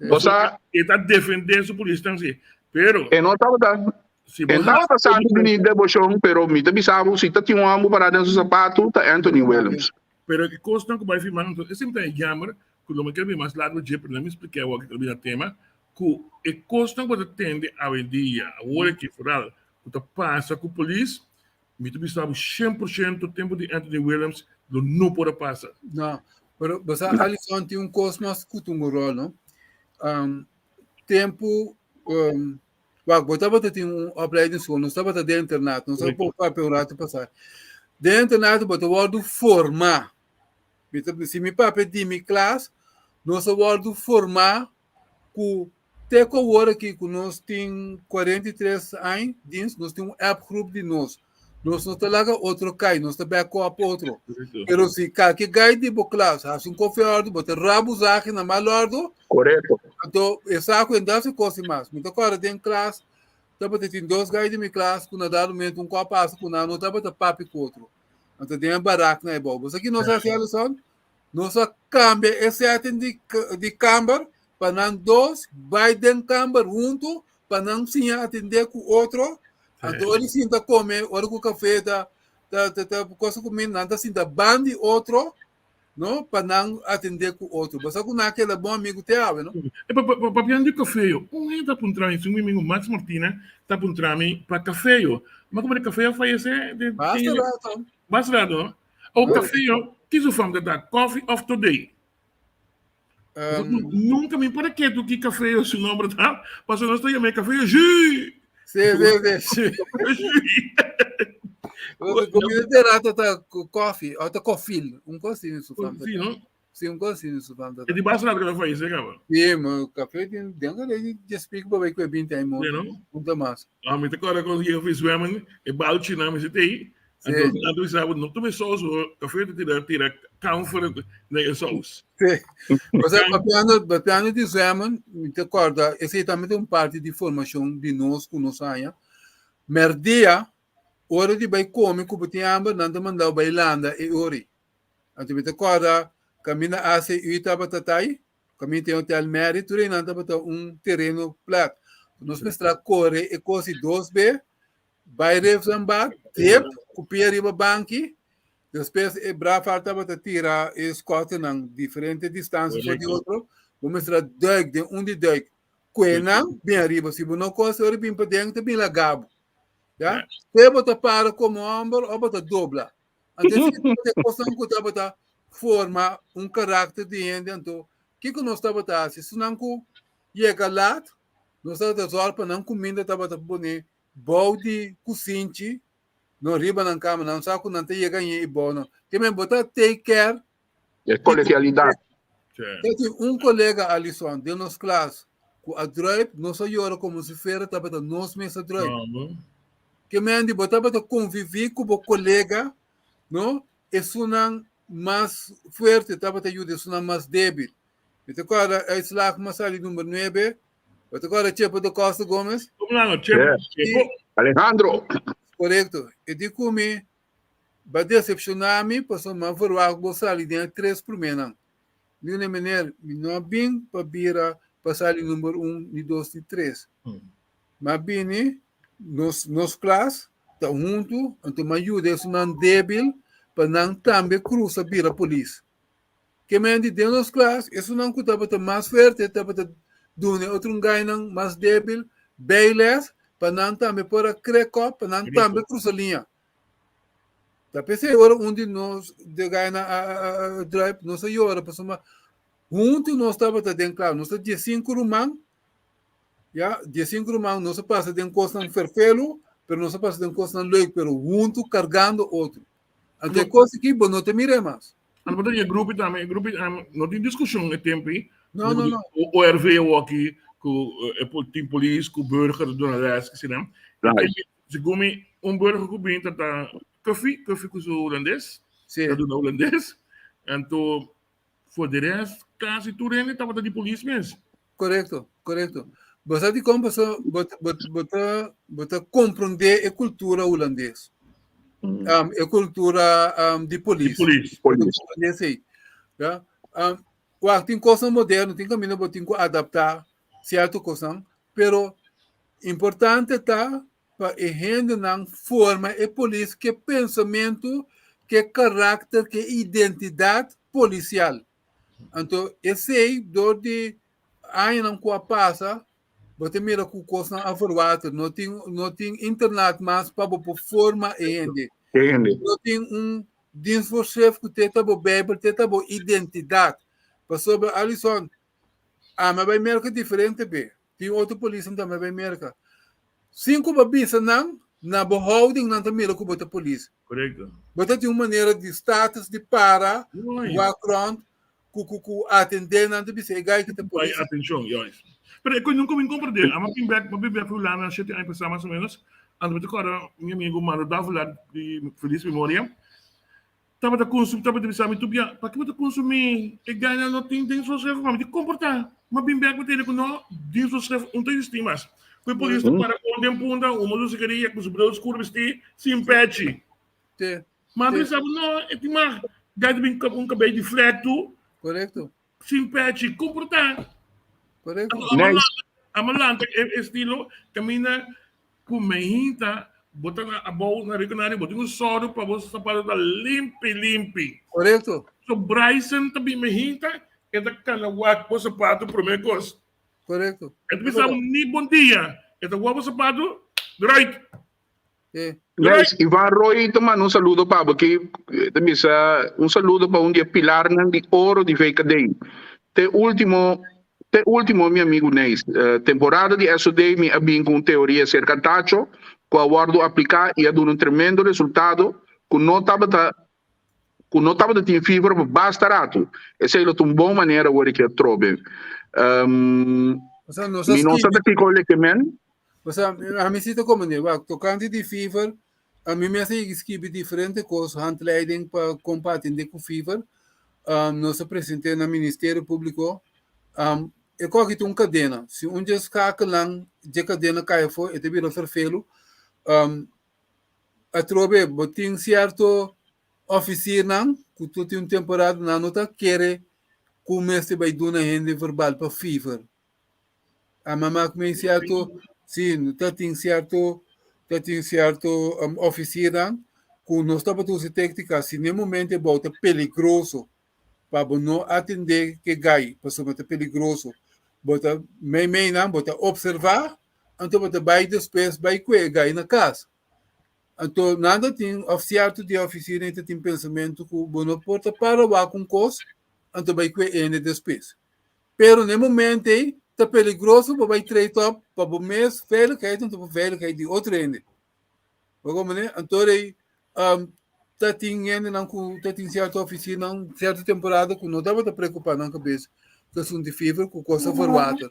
Bo sa, E ta defendé su polisnan si, pero e no tabata si bo e tabata hasi santu di deboshon, pero mi ta bisa bo si ta tin un hòmber pará den su sapatu ta Anthony Williams. Pero e kosnan ku bai firmá anto e semper ta e jammer ku lo mi ker bin mas largo dje pero nan mi spliká awor ku ta bira tema ku e kosnan ku bo ta tende awendia awor aki foral ku ta pasa ku polis mi ta bisa bo 100% tempu di Anthony Williams lo no por a pasa. No. Pero bo sa Alison tin un kos mas ku ta un ròl no. Um, tempu um, wak bo tabata tin un opleidingsschool, nos tabata den internat, nos a por papia un ratu pasá. Den internat bo ta wòrdu formá. Mi ta, si mi papia di mi klas, nos a wòrdu formá ku te ku awor aki ku nos tin 43 aña dins, nos tin un app groep di nos. Nos no ta laga otro kai, nos ta back up otro. Pero si kalke gai di bo klas hasi un koffie ordu, bo ta rabu zaki na mal ordu. Korekto. Anto e sa ku endas e kosi mas. Mi ta kòrda den klas, tabata tin dos gai di mi klas ku na dado momento un kò pasa ku nan no tabata papia ku otro. Anto den e barak na e bou. Bo sa ki nos a hasi, Alison? Nos a kambia e setting di di kamber pa nan dos bai den kamber huntu pa nan siña atendé ku otro. Anto ora di sinta kome, ora ku kafé ta ta ta ta kosa kuminda, nan ta sinta ban di otro, no, pa nan atendé ku otro. Bo sa ku nan a keda bon amigu te awe, no? E pa pa papiando di kafé yo, un hende ta puntra mi, mi amigu Max Martina ta puntra mi pa kafé yo. Ma kuma di kafé a fayesé? Basta rato. Basta rato, no? O café yo, kiso fam ta da? Coffee of today. Nunca mi para ketu ki café yo su nombre ta, paso nos ta yama e café yo Jus. Sí, sí, sí. Comida de rato ta coffee, o ta coffee, un cosa así su fam. Sí, no? Sí, un cosa así su fam. E di basta rato que ta fallece, caba. Sí, ma café tin, den que de just speak pa bay 20 años mo. Sí, no? Punta mas. Ah, mi te acorda cuando llega fui zwemmen, e balchi na mi zit ei. Sí. Anto, anto mi sabi, no tome saus, hoor. Café te tira, tira camphor na e saus. Sí. O sea, papiando, papiando di zwemmen, mi te acorda, esei tambe ta un parti di formacion di nos cu nos haña. Merdia, ora di bay come cu bo tin hamber, nan ta mandao bay landa e ori. Anto mi ta kòrda kaminda ACU tabata tai, kaminda tin Hotel Mary, tur einan tabata un tereno plat. Nos mester a kore e kos di dos be, bai Refsenbad, dip ku pia riba banki, despues e brafar tabata tira e skòtenan diferente distansia for di otro, bo mester a duik den un di duik, kue nan bin ariba, si bo no kos ora bin paden ta bin laga bo. Ya, te bo ta para komo hòmber òf bo ta dobla. Anto esei tabata e kosnan ku tabata forma un karakter di hende. Anto kiko nos tabata hasi? Esnan ku yega lat, nos tabata zòrg pa nan kuminda tabata pone bou di kusinchi, no riba nan kama. Nan sa ku nan ta yega aña i bou nan. Ke men bo ta take care. E kolegialidat. Ta tin un kolega, Alison, den nos klas ku a druip, nos a yora komo si fuera tabata nos mes a druip. Ke men di bo tabata konviví ku bo kolega, no? Esunnan mas fuerte tabata yuda esunnan mas débil. Mi ta kòrda uitslag mas sali number nuebe. Bo ta kòrda Chepo da Costa Gomez? Chepo, Chepo. Alejandro. Korekto. E di ku mi, Bo a desepshoná mi pasobra mi a verwagt ku bo sali den e tres priménan. Mi di, Meneer, mi no a bin pa bira pa sali number un, ni dos, ni tres. Mi a bini, nos, nos klas ta huntu, anto mi a yuda esunnan débil pa nan tambe krusa bira polis. Ke men di den nos klas, esunnan ku tabata mas fuerte tabata duna e otro gainan mas débil bijles pa nan tambe por a krek op, pa nan tambe krusa liña. Ta p'esei ora un di nos de gainan a, a, a, a druip, nos a yora pasobra huntu nos tabata den klas, nos ta diesinku ruman, Ya, diesinku ruman, nos a pasa den kosnan ferfelu, pero nos a pasa den kosnan leuk, pero huntu kargando otro. Anto e kos aki bo no ta mir'é mas. Anto bo ta den e grupo tambe, e grupo no tin diskushon e tempu ei. No, no, no. ORV awor aki ku e tin polis ku burger ta duna les asina. Right. Segun mi un burger ku bin ta ta koffie, koffie ku su hulandes, Sí. ta duna hulandes. Anto for de rest kasi tur hende tabata di polis mes. Korekto, korekto. Bo sa dikon paso bo bo bo ta bo ta komprondé e kultura hulandes. Um, e kultura um, di Di polis. polis. Bo ta Polis. komprondé esei. Ya. Um, wak tin kosnan moderno, tin kaminda bo tin ku adaptá sierto kosnan, pero importante ta pa e hendenan forma e polis ke pensamentu, ke karakter, ke identidat polisial. Anto esei dor di añanan ku a pasa, bo ta mira ku kosnan a verwater. No tin, no tin internat mas pa bo por forma e hende. E hende. No tin un. Dienstvoorschrift ku te ta bo Bijbel, te ta bo identidat. Pasobra Alison, ami a bai Merka diferente be. Tin otro polisnan tambe a bai Merka. Sin ku bo bisa nan, na bo houding nan ta mira ku bo ta polis. Korekto. Bo ta tin un manera di status di para, wak rond, ku ku ku atendé nan ta bisa e gai ki ta polis. Bai atenshon, juist. Pero e nunka mi komprendé. Ama bin bek, mi bin bek Hulanda shete aña pasá mas o menos. Anto mi ta kòrda mi amigu Mando Davila di felis memoria tabata konsumí, tabata bisa mi tur bia, paki bo ta konsumí e gainan no tin den soschrift? Mi di komportá. Mi a bin bek mi tende ku no den soschrift un ta existí mas. Ku e polis ta para kon den punta, un moto sigaria ku su bril skur bistí sin pechi. Te. Ma mi sa no, e tin mag gai ta bin un kabei di flek tu. Korekto. Sin pechi, komportá. Korekto. Nice. Amalanta e estilo kaminda ku mehinta bo ta na abou na Riconario bo tin un sòru pa bo sapato ta limpi limpi. Korekto. So Bryson ta bin mehinta e ta kana wak bo sapato promé kos. Korekto. E ta bisa ni bon dia e ta wak bo sapato right. Nice. Ivan Roy ta manda un saludo pa bo aki. Ta bisa un saludo pa un di e pilarnan di oro di VKD. Te ultimo, te ultimo mi amigo Neis. Temporada di SOD mi a bin cu un teoria cerca Tacho cu a wordo aplica y a duna un tremendo resultado cu no tabata cu no tabata tin fever pa basta rato. Esey lo ta un bon manera wor ki atrobe. Osea, nos a Mi no sa skibi. ta kico leke men. Osea, ami si ta komprende. Wak, tokante di fever, ami mes a yega skibi diferente kos, handleiding pa kon pa atende ku fever. Nos a presente na Ministerio Públiko. E kos aki ta un kadena. Si un dje skakelnan dje kadena kai afó, e ta bira ferfelu. Atrobe bo tin sierto ofisiernan ku tur tin un temporada nan no ta kere ku mester bai duna hende verbal pa fever. A mama ku mi sierto si ta tin sierto ta tin sierto ofisiernan ku nos tabata usa tektika si na e momento e bou ta peligroso pa bo no atende ke gai pasobra ta peligroso bo ta meimei nan bo ta observa Anto bo ta bai despues bai kue e gai na kas. Anto nan ta tin òf sierto di ofisina ta tin pensamentu ku bo no por ta para wak un kos anto bai kue ene despues. Pero na e momento ei ta peligroso pa bai trade op pa bo mes veiligheid anto pa veiligheid di otro hende. Bo komprende? Anto rei ta tin hendenan ku ta tin sierto ofisinanan sierto temporada ku no tabata preokupá nan kabes ku asuntu di fever ku kos a verwater.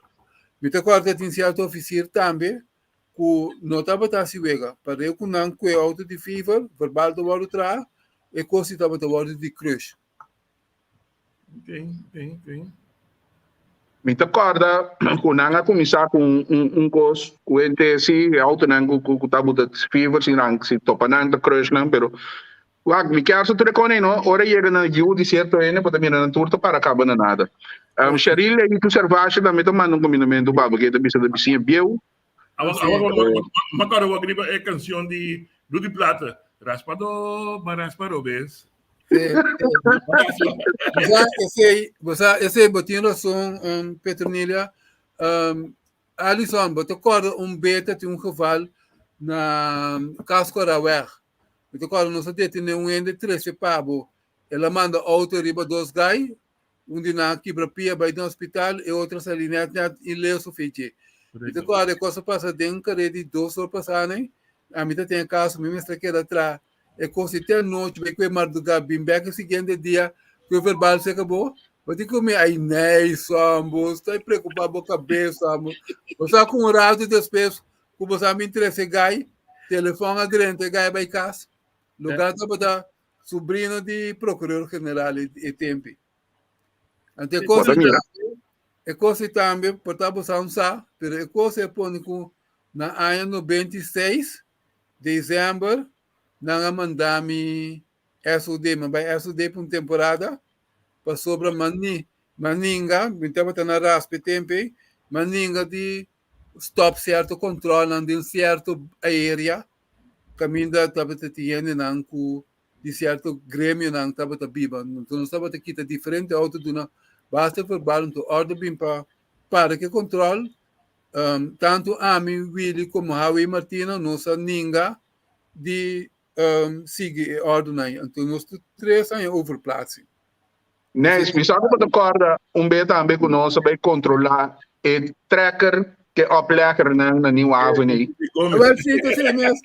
Mi ta kòrda tin sierto ofisier tambe ku no tabata hasi wega pasobra ku nan kue outo di fever verbal ta wòrdu traha e kos si tabata wòrdu di crush. Mi ta kòrda ku nan a kuminsá ku un kos ku hende si e outonan ku ta buta fever si nan si topa nan ta crush nan pero wak mi kier sa tur e kos no ora yega na yu di sierto hende bo ta mira nan tur ta para kaba na nada. Sheril Leito Servacio tambe ta manda un kombinamentu pa bo ke ta bisa ta bisiña bieu. Awor mi a kòrda wak riba e kanshon di Rudy Plata, Raspadó, ba raspa robes. Esei, bo sa, esei bo tin rason, Petronilia. Alison, bo ta kòrda un beta tin un geval na Kaskoraweg. Bo ta kòrda nos a detené un hende trese pa bo. El a manda outo riba dos gai, Un di nan a kibra pia bai den hospital, e otro a sali net net ileso feche. Mi ta kòrda e kos a pasa den kare di dos or pasá nei, ami ta ten e kaso, mi mester keda tra e kos di te anochi bai ku e mardugá bin bèk e siguiente dia ku e verbal se akabó. Bo tin ku mi, ai nei sambo, sta preokupá bo kabes sambo. Bo sa ku un ratu despues ku bo sa mi trese gai, telefòn a drenta e gai bai kas. Lugá tabata Sobrino di Procureur General e tempi. Anto e cosa mira. E cosa tambe por ta bosa un sa, pero e cosa e pone ku na aña 96 december nan a manda mi SOD, mi bai SOD pa un temporada pasobra mani maninga, mi tabata na raspa e tempo ei, maninga di stop cierto controlnan den cierto area caminda tabata tin hendenan cu di cierto gremionan tabata biba. Entonces nos tabata kita diferente auto duna basta verbal enton orde bin pa para ke control. Tanto ami, Willy como Howie Martina nos a ninga di. sigui e òrdunan. Anto nos tur tres aña overplaatsing. Nice, mi sa ku bo ta kòrda un be tambe ku nos a bai kontrolá e trekker ke opleggernan na Nieuw Haven ei. Awel si, ta asina mes.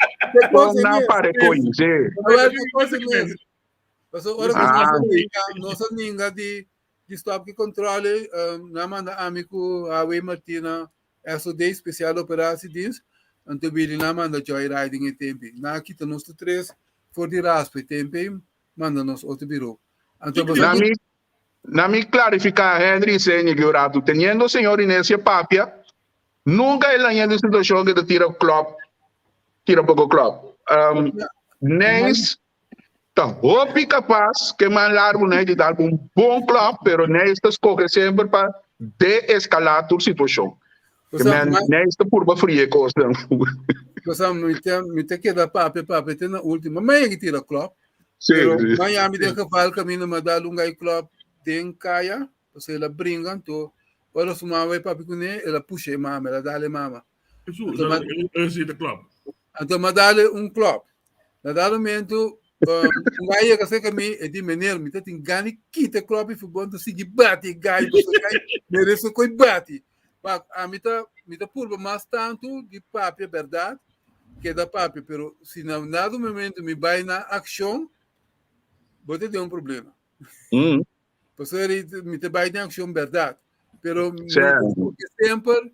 Kon nan para e koi, si. Awel ta kos mes. Pasobra ora ku nos a ninga, nos a ninga di di stòp ki kontrole, nan manda ami ku Hawey Martina SOD, Speciale Operatiedienst, anto bini nan manda joyriding e tempi. Nan a kita nos tur tres for di raspa e tempi ei, manda nos otro biro. Anto boso Na mi, na mi klarifiká Henry Isenia ki un ratu, teniendo señor Inesia papia, nunka el haña den situashon ke ta tira klòp, tira poko klòp. Um, Neis ta hopi kapas ke man largu nei di dal un bon klòp, pero Neis ta skohe semper pa deeskalá tur situashon. Ke men Neis ta purba fria e kosnan. Cosa mi ta mi ta keda papia papia te na último. Ma yegi tira klop. Sí, Pero sí. Miami den geval camino ma dal un gai klop den kaya. Pasobra el a bringa anto ora su mama bai papia kuné el a pusha e mama, el a dal e mama. Eso, Anto ma eso ta klop. Anto m'a dal un klop. Na dado momento un gai yega cerca mi e di meneer mi ta tin gana di kita e klop i futbol ta sigui bati e gai pasobra e gai merece koe bati. Pa ami ta mi ta purba mas tantu di papia berdad keda papia pero si na dado momento mi bai na accion bo ta den un problema. Pasobra mi ta bai den accion berdad pero mi ta semper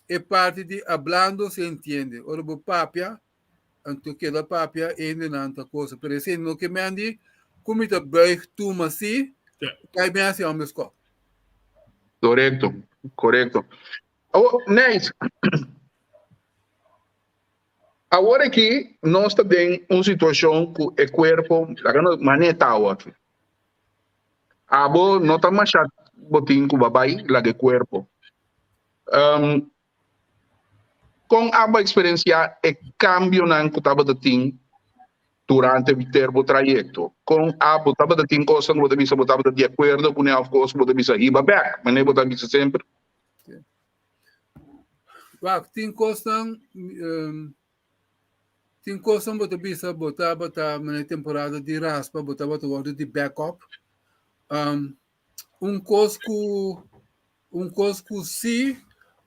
e parti di hablando se entiende ora bo papia Anto keda papia hendenan ta cosa, pero esei no ke men di ku mi ta buig tuma si, kai ben hasi hombre skop. Korekto, korekto. Awor, Nijs, awor aki nos ta den un situashon ku e kuerpo, laga nos manera ta awor. Abo no ta masha bo tin ku bo a bai laga e kuerpo. Kon abo a eksperensiá e kambionan ku tabata tin durante henter bo trayekto? Kon abo tabata tin kosnan ku bo ta bisa bo tabata di akuerdo kuné òf kos ku bo ta bisa hiba bèk, manera bo ta bisa semper? Wak, tin kosnan, tin kosnan bo ta bisa bo tabata manera temporada di raspa bo tabata wòrdu di bèkòp. Un kos ku un kos ku si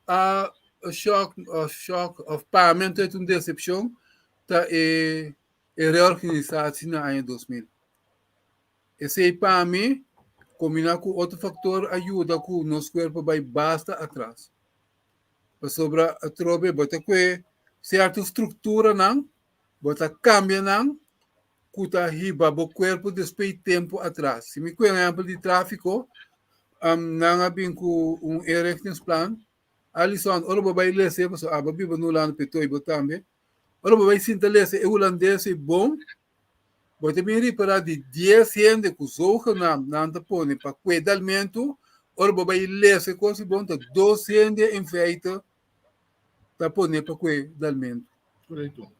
a shock of shock of pa mi anto e ta un decepcion ta e e reorganisatie na aña 2000. Esei pa mi combina ku otro factor a yuda ku nos cuerpo bai basta atras. Pasobra atrobe bo ta kue cierto structuranan bo ta cambia nan ku ta hiba bo kuerpo despues di tempu atras. Si mi kue un ehèmpel di tráfiko, nan a bin ku un inrichtingsplan. Alison, ora bo bai lesa, pasobra abo biba na Hulanda, Petoy bo tambe, ora bo bai sinta lesa e hulandes ei bon, bo ta bin ripará di dies hende ku zogenaamd nan ta pone pa kue dalmentu, ora bo bai lesa e kos ei bon, ta dos hende in feite ta pone pa kue dalmentu. Korekto.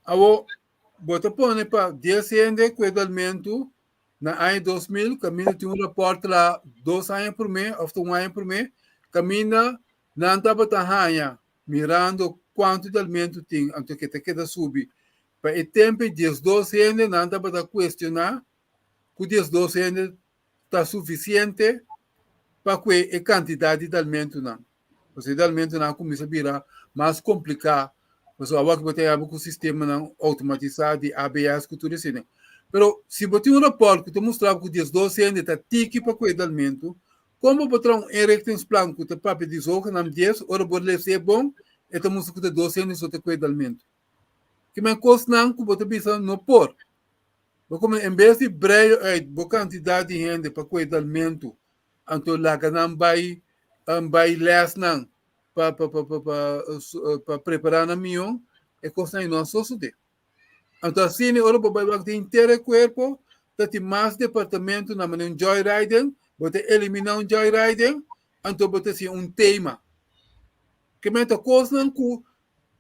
Awor, Bo ta pone pa dies hende ku e dalmentu na aña 2000 kaminda tin un rapòrt la dos aña promé òf ta un aña promé kaminda nan tabata haña mirando kuantu dalmentu tin anto ke ta keda subi. Pa e tempu ei 12 hende nan tabata kuestioná ku 12 hende ta sufisiente pa kue e kantidat di dalmentunan. Pasobra e dalmentunan a kuminsá bira mas kompliká pasobra awor bo ta yama ku sistemanan outomatisá di ABS ku tur esei. Pero si bo tin un rapòrt ku ta mustra bo ku 12 hende ta tiki pa kue dalmentu, kon bo por traha un inrichtingsplan ku ta papia di zogenaamd dies ora bo les'é bon e ta mustra ku ta dos hende so ta kue dalmentu? Kimen kosnan ku bo ta bisa no por. Bo come en bes di breio uit bo cantidad di hende pa coe dalmentu, anto laga nan bai bai lesnan pa pa pa pa pa pa prepara nan mion, e cosnan ei no a sosode. Anto asina ora bo bai wak den henter e cuerpo ta tin mas departamento na manera un joyriding, bo ta elimina un joyriding, anto bo ta haci un tema. Ke menta cosnan cu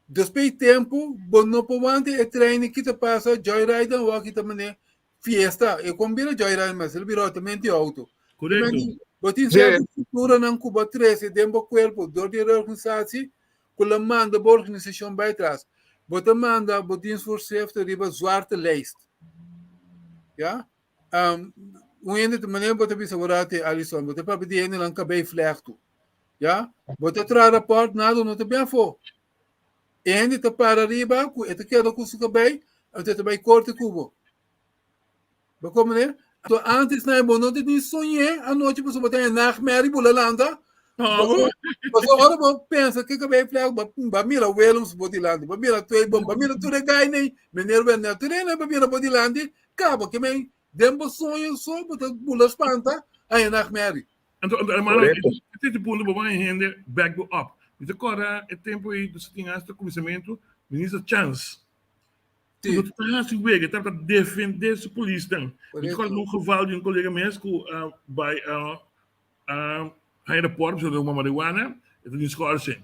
Despues di tempu, bo no por wanta e trein ki ta pasa joyride awor ki ta mane fiesta. E kon bira joyride mas, el bira otamente auto. Korekto. Bo tin sierto strukturanan ku bo a trese den bo kuerpo dor di reorganisatie ku lo manda bo organisashon bai atras. Bo ta manda bo dienstvoorschriften riba zwarte lijst. Ja? Um, un hende, manera bo ta bisa ora te Alison, bo ta papia di hendenan kabei vlèchtu. Ja? Bo ta traha rapport, nada no ta bin afó. E hende ta para riba ku e ta keda ku su kabei, anto e ta bai korte ku bo. Bo komprende? Anto antes na bo no ta ni soñ'é anochi pasobra bo ta en nachtmerrie bula lanta. No, Pasobra ora bo pensa ke kabei vlèchtu, bo bo mira Willems bo dilanti, bo mira Tweeboom, bo mira tur e gainan, meneer Wendel, tur hende bo mira bo dilanti, Kaba ke men den bo soño so bo ta bula spanta haña nachtmerrie. Anto, anto, hermano, Correcto. e te punto bo ban hende back bo up. Mi ta kòrda e tempo ei nos tin hasta kuminsamentu, minister Chance. Sí. No ta hasi wega, e tabata defende su polisnan. Mi ta kòrda Correcto. un geval di un kolega mes ku a bai a a haña rapòrt pasobra ta huma marihuana, e ta den schorsing.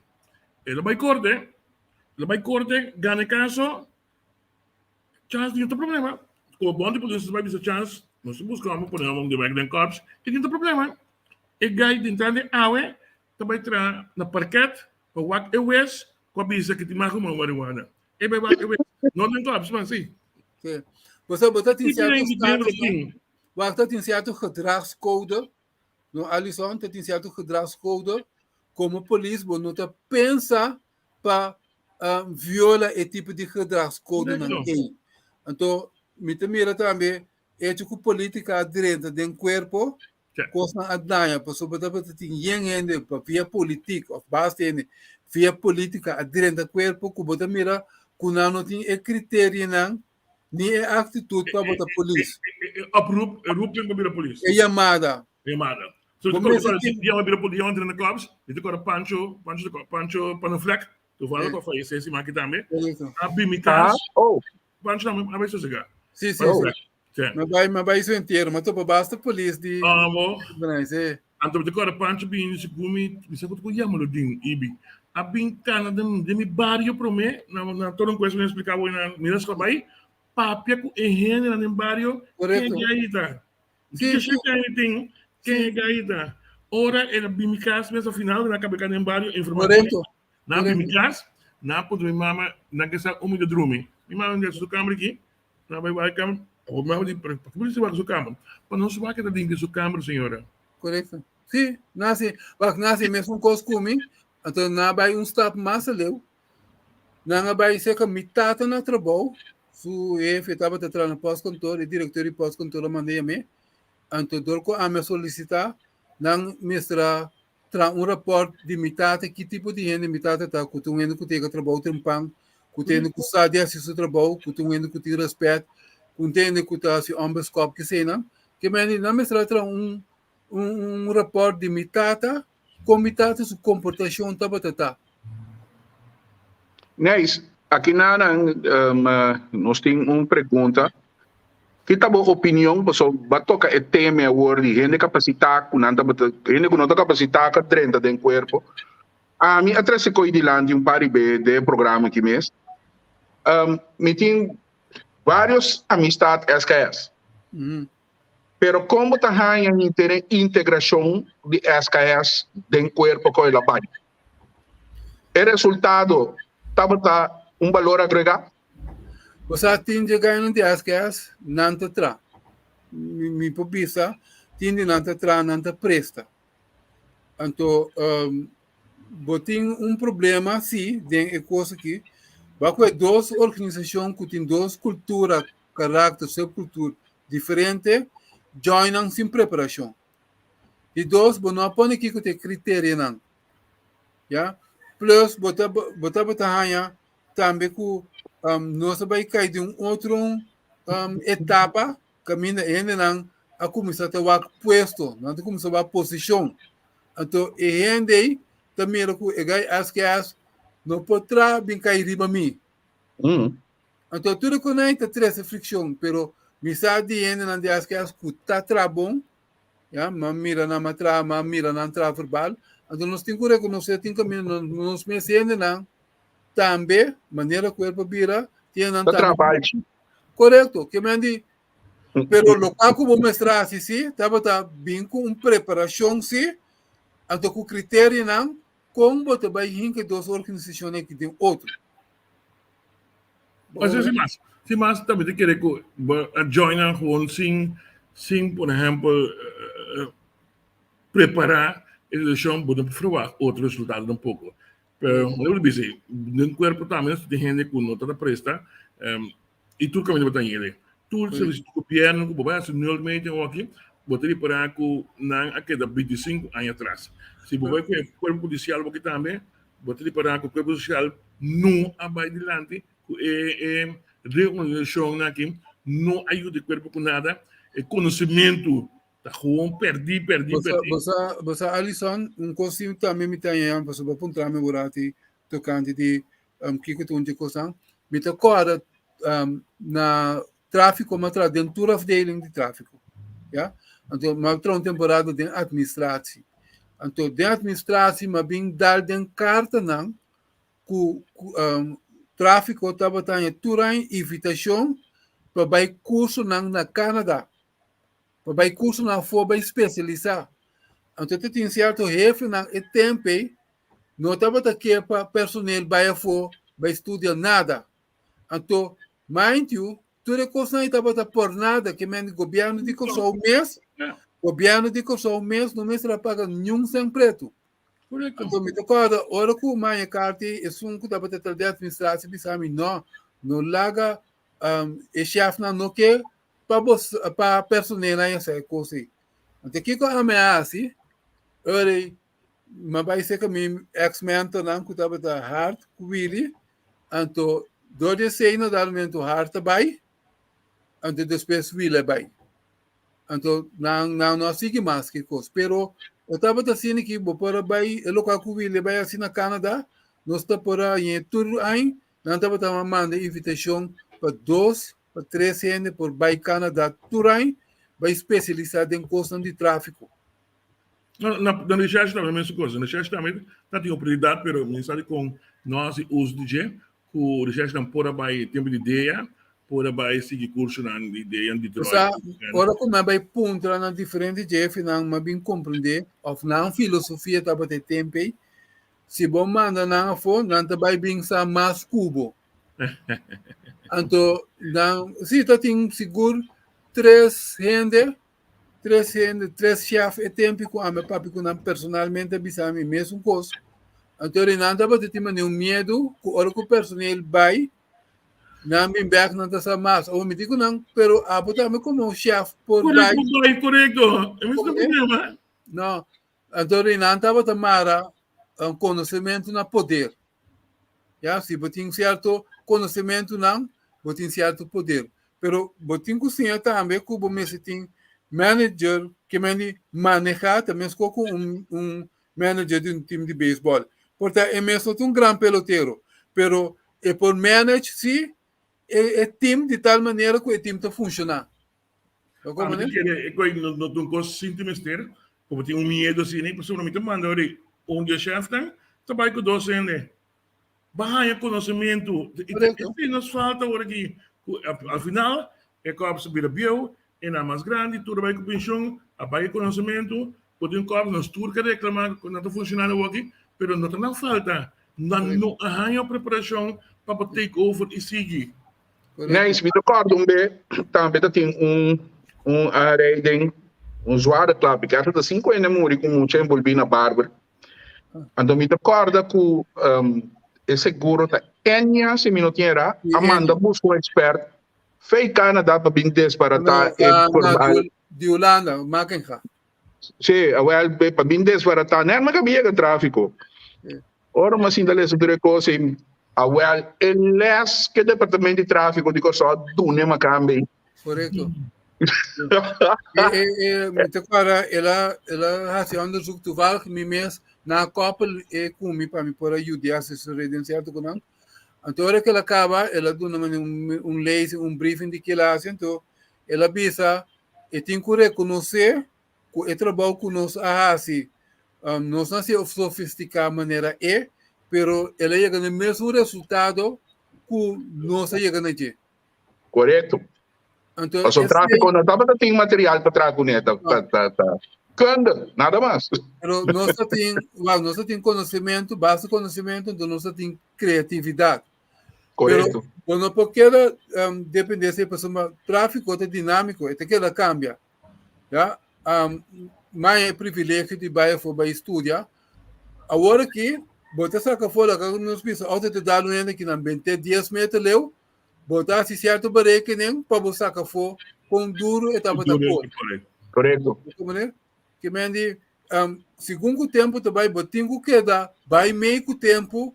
El a bai korte, el a bai korte, gana e kaso, Chance tin otro problema. Como bon di polis bai bisa Chance, nos ta busca homo pone homo de werk den korps, e tin otro problema. E guy den tran di awe ta bai traha na parket pa wak e wes cu a bisa cu tin mag huma marihuana. E bai wak e wes, no den korps man si. Sí. Bo sa, bo ta tin Ki cierto den status, nos tin? Wak ta tin cierto gedragscode. No, Alison, ta tin cierto gedragscode. Como polis bo no ta pensa pa viola e tipo di gedragscodenan ei. Anto mi ta mira tambe hecho ku politica a drenta den cuerpo, kosnan a daña pasobra tabata tin yen hende pa via politik of basta hende via politica a drenta cuerpo ku bo ta mira ku nan no tin e criterianan ni e actitud pa bo ta polis. E oproep, e roeping pa bira polis. E yamada. E yamada. So Bo te mester kora tin- yama bira polis, yama drenta clubs, mi te kora Pancho, Pancho te kora Pancho Panoflek, toevallig Sí. a fallece ese maki tambe. Correcto. A bin mi Ah, cas, oh, Pancho tambe a bai sosega. Sí, sí, Oh. sí. Panoflek. Sí. Ma bai, ma bai su entierro, ma topa basta polis di Amo. Brani, sí. Anto mi te kora Pancho bin si gumi, mi sa ku yama lo din ibi. A bin kana den den mi barrio prome, na na todo un cuesta mi explica bo na mira sco bai, papia ku e hendenan den barrio, ken Correcto. e gaita. Sí, Ke sí. shete tin, ken e gaita. Ora el a bin mi cas mes al final na kabe den barrio informatie. Correcto. Na bin mi Correcto. cas, na puntra mi mama, na ke sa umi ta drumi. Mi mama den su kamer aki, na bai bai kamer. Mi mama di, pero pakiko bo wak su kamer? Pa nos wak e ta limpia su kamer, señora. Correcto. Sí, nasi, wak nasi mesun kos ku mi, anto na bai un stap mas aleu. Nan a bai serka mi tata na trabou, su hefe tabata traha na postkantoor, e direktor di postkantoor a manda yam'é. Anto dor ku ami a solisitá, nan mester a traha un rapòrt di mi tata, ki tipo di hende mi tata ta, ku ta un hende ku ta yega trabou trempan, ku ta hende ku sa di hasi su trabou, ku ta un hende ku tin rèspèt, ku ta hende ku ta hasi ònbeskòp, kesenan. Ke mende nan mester a traha un un rapòrt di mi tata, kon mi tata su komportashon tabata ta. Neis, aki nanan nos tin un pregunta. Ki ta bo opinion pasobra bo a toka e tema awor di hende kapasitá ku nan tabata, hende ku no ta kapasitá ka drenta den kuerpo. Ami a trese koe dilanti un par di be den e programa aki mes. Mi tin varios amistat SKS. Pero kon bo ta haña henter e integrashon di SKS den kuerpo ku el a bai? E resultado tabata un balor agregá? Bo sa tin dje gainan di SKS nan ta tra. Mi mi por bisa tin di nan ta tra nan ta presta. Anto bo tin un problema si den e kos aki. Bo a kohe dos organisashon ku tin dos kultura karakter, subkultur diferente, join nan sin preparashon. Di dos, bo no a pone kiko ta e kriterianan. Ya? Plus, bo ta bo tabata haña tambe ku nos a bai kai den un otro etapa kaminda e hendenan a kuminsá ta wak puesto, nan ta kuminsá wak posishon. Anto e hende ei ta mira ku e gai SKS no por traha bin kai riba mi. Anto tur e konai ta trese frikshon, pero mi sa di hendenan di SKS ku ta traha bon, ya, m'a mira nan m'a traha, m'a mira nan traha verbal. Anto nos tin ku rekonosé tin kaminda nos mes hendenan tambe, manera ku el por bira, tin hendenan Ta tambe traha balchi. Korekto, ke men di, pero lokual ku bo mester hasi si, tabata bin ku un preparashon si, anto ku kriterionan kon bo ta bai hinka e dos organisashonnan aki den otro. Asina sin mas. Sin mas tambe ta kere ku bo a join nan gewoon sin sin por ehèmpel prepará e situashon bo no por ferwagt otro resultado tampoko. Pero bo bisa den kuerpo tambe nos tin hende ku no ta ta presta i tur kaminda bo ta hende. Tur servisio di gobièrnu ku bo bai hasi nulmeting awor aki bo ta ripará ku nan a keda 25 aña atras. Si bo bai ku e kuerpo polisial awor aki tambe Bo ta ripará ku Kuerpo Sosial no a bai dilanti ku e e reorganisashonnan aki, no a yuda e kuerpo ku nada. E konosementu ta gewoon pèrdí, pèrdí, pèrdí. Bo sa, bo sa Alison, un kos si tambe mi ta haña, pasobra bo a puntra mi ora aki tokante di kiko ta un di e kosnan. Mi ta kòrda na tráfiko mi a traha den tur afdeling di tráfiko, ya. Anto mi a traha un temporada den administratie. Anto den administratie mi a bin dal den kartanan ku tráfiko tabata haña tur aña invitashon pa bai kursonan na Canada, pa bai kursonan afó bai spesialisá. Anto ta tin sierto hefenan e tempu ei no tabata ke pa personel bai afó bai studia nada. Anto, mind you, tur e kosnan ei tabata por nada, ke men gobièrnu di Kòrsou mes, gobièrnu di Kòrsou mes no mester a paga niun sèn pretu. Anto mi ta kòrda ora ku maña karta ei, esun ku tabata tras di administratie bisa mi, no, no laga e shèfnan no ke pa bo pa personelnan hasi e kos ei. Anto kiko ami a hasi? Ora ei Mi a bai serka mi ex mentornan ku tabata Hart ku Willy. Anto dor di esei na dado momento Hart a bai, anto despues Willy a bai. Anto nan nan no a sigui mas ki kos. Pero e tabata asina ki bo por a bai e lokual ku Willy a bai hasi na Canada, nos ta por a hañ'é tur aña, nan tabata manda invitashon pa dos pa tres hende por bai Canada tur aña bai spesialisá den kosnan di tráfiko. Na, na, na recherche tambe mesun cosa. Na recherche tambe ta tin oportunidad, pero mi sa di con no hasi uso di dje, cu recherche nan por a bai tempo di dea, por a bai sigui cursonan di dea di Osa, ora cu mi a bai puntra na diferente jefenan, mi a bin comprende, of nan filosofia tabata e tempo ei, si bo manda nan afo, nan ta bai bin sa mas cu bo. Anto, nan, si, ta tin sigur tres hende Tres hende, tres chef e tempi ku ami a papia ku nan personalmente a bisa mi mesun kos. Anto nan tabata tin manera un miedu ku ora ku personel bai, nan bin bek nan ta sa mas. Awor mi di ku nan, pero abo tambe komo chef por bai. Korekto, bai, korekto. E mes ta problema. No, anto nan tabata mara konosementu na poder. Ya, si bo tin sierto konosementunan, bo tin sierto poder. Pero bo tin ku siña tambe ku bo mester tin manager ke men di manehá ta meskos ku un un manager di un tim di beisbòl. Por ta e mes no ta un gran pelotero, pero e por manage si e e tim di tal manera ku e tim ta funshoná. Bo Ami ta kere e koi no no ta un kos sinti mester, ku bo tin un miedu asina, pasobra mi ta manda ori un di e shèfnan ta bai ku dos hende. Bo haña konosementu. Esei nos falta ora ki ku al final e kòps a bira bieu, e nan mas grandi, tur a bai ku penshon, a bai e konosementu. Bo tin kòps, nos tur ke reklamá ku nan ta funshoná awoki, pero no ta nan falta. Nan no a haña preparashon pa por take over i sigui. Nice, mi ta kòrda un be tambe ta tin un un aanrijding, un zware klap. Ik ta sinku hende muri ku mucha envolví na barber. Anto mi ta kòrda ku e seguro ta Enya, si mi no tin erá, a manda buska un expert fei Canada pa bin desbaratá e verbal. Di Hulanda, Makkinga. Sí, awel pa bin desbaratá, nèt mi a yega tráfiko. Ora mi a sinta lesa tur e kos ei, awel e lès ku e departamento di tráfiko di Kòrsou a duna e makambe ei. Korekto. Mi ta kòrda el a el a hasi onderzoek toevallig mi mes nan a kòpel e ku mi pa mi por a yuda asesor'é den sierto ku nan. Anto ora ku el a kaba el a duna mi un un lezing, un briefing di kila hasi anto el a bisa e tin ku rekonosé ku e trabou ku nos a hasi nos no a sido sofistiká manera e pero el a yega na e mesun resultado ku nos a yega na dje. Korekto. Anto, Pasobra esei, tráfiko no tabata tin material pa traha kuné, ta, ta, no, ta, ta kunde, nada mas. pero nos ta tin, wak, nos ta tin konosementu, basta konosementu, anto nos ta tin kreatividat. Korekto. Pero bo no por keda um, depende si pasobra tráfiko ta dinámiko, e ta keda kambia. Ja? Um, mai e privilegio di bai afó bai studia. Awor aki, bo ta saka afó laga nos bisa outo ta dal un hende ki nan bente 10 meter leu, bo ta hasi sierto berekening pa bo saka afó kon duro e tabata Duro, kore. korekto. Korekto. Bo komprende? Ke men di, um, segun ku tempu ta bai, bo tin ku keda bai mei ku tempu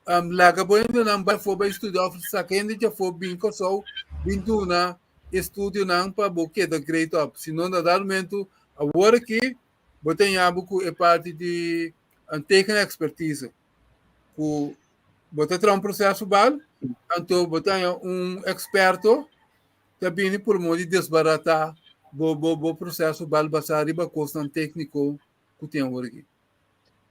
Laga bo hendenan bai afó bai studia òf saka hende dje afó bin Kòrsou bin duna estudionan pa bo keda grade up. Si no na dado momento awor aki bo ta haña bo ku e parti di teken expertise ku bo ta traha un proseso bal anto bo ta haña un eksperto ta bini por modo di desbaratá bo bo bo proseso bal basá riba kosnan tékniko ku tin awor aki.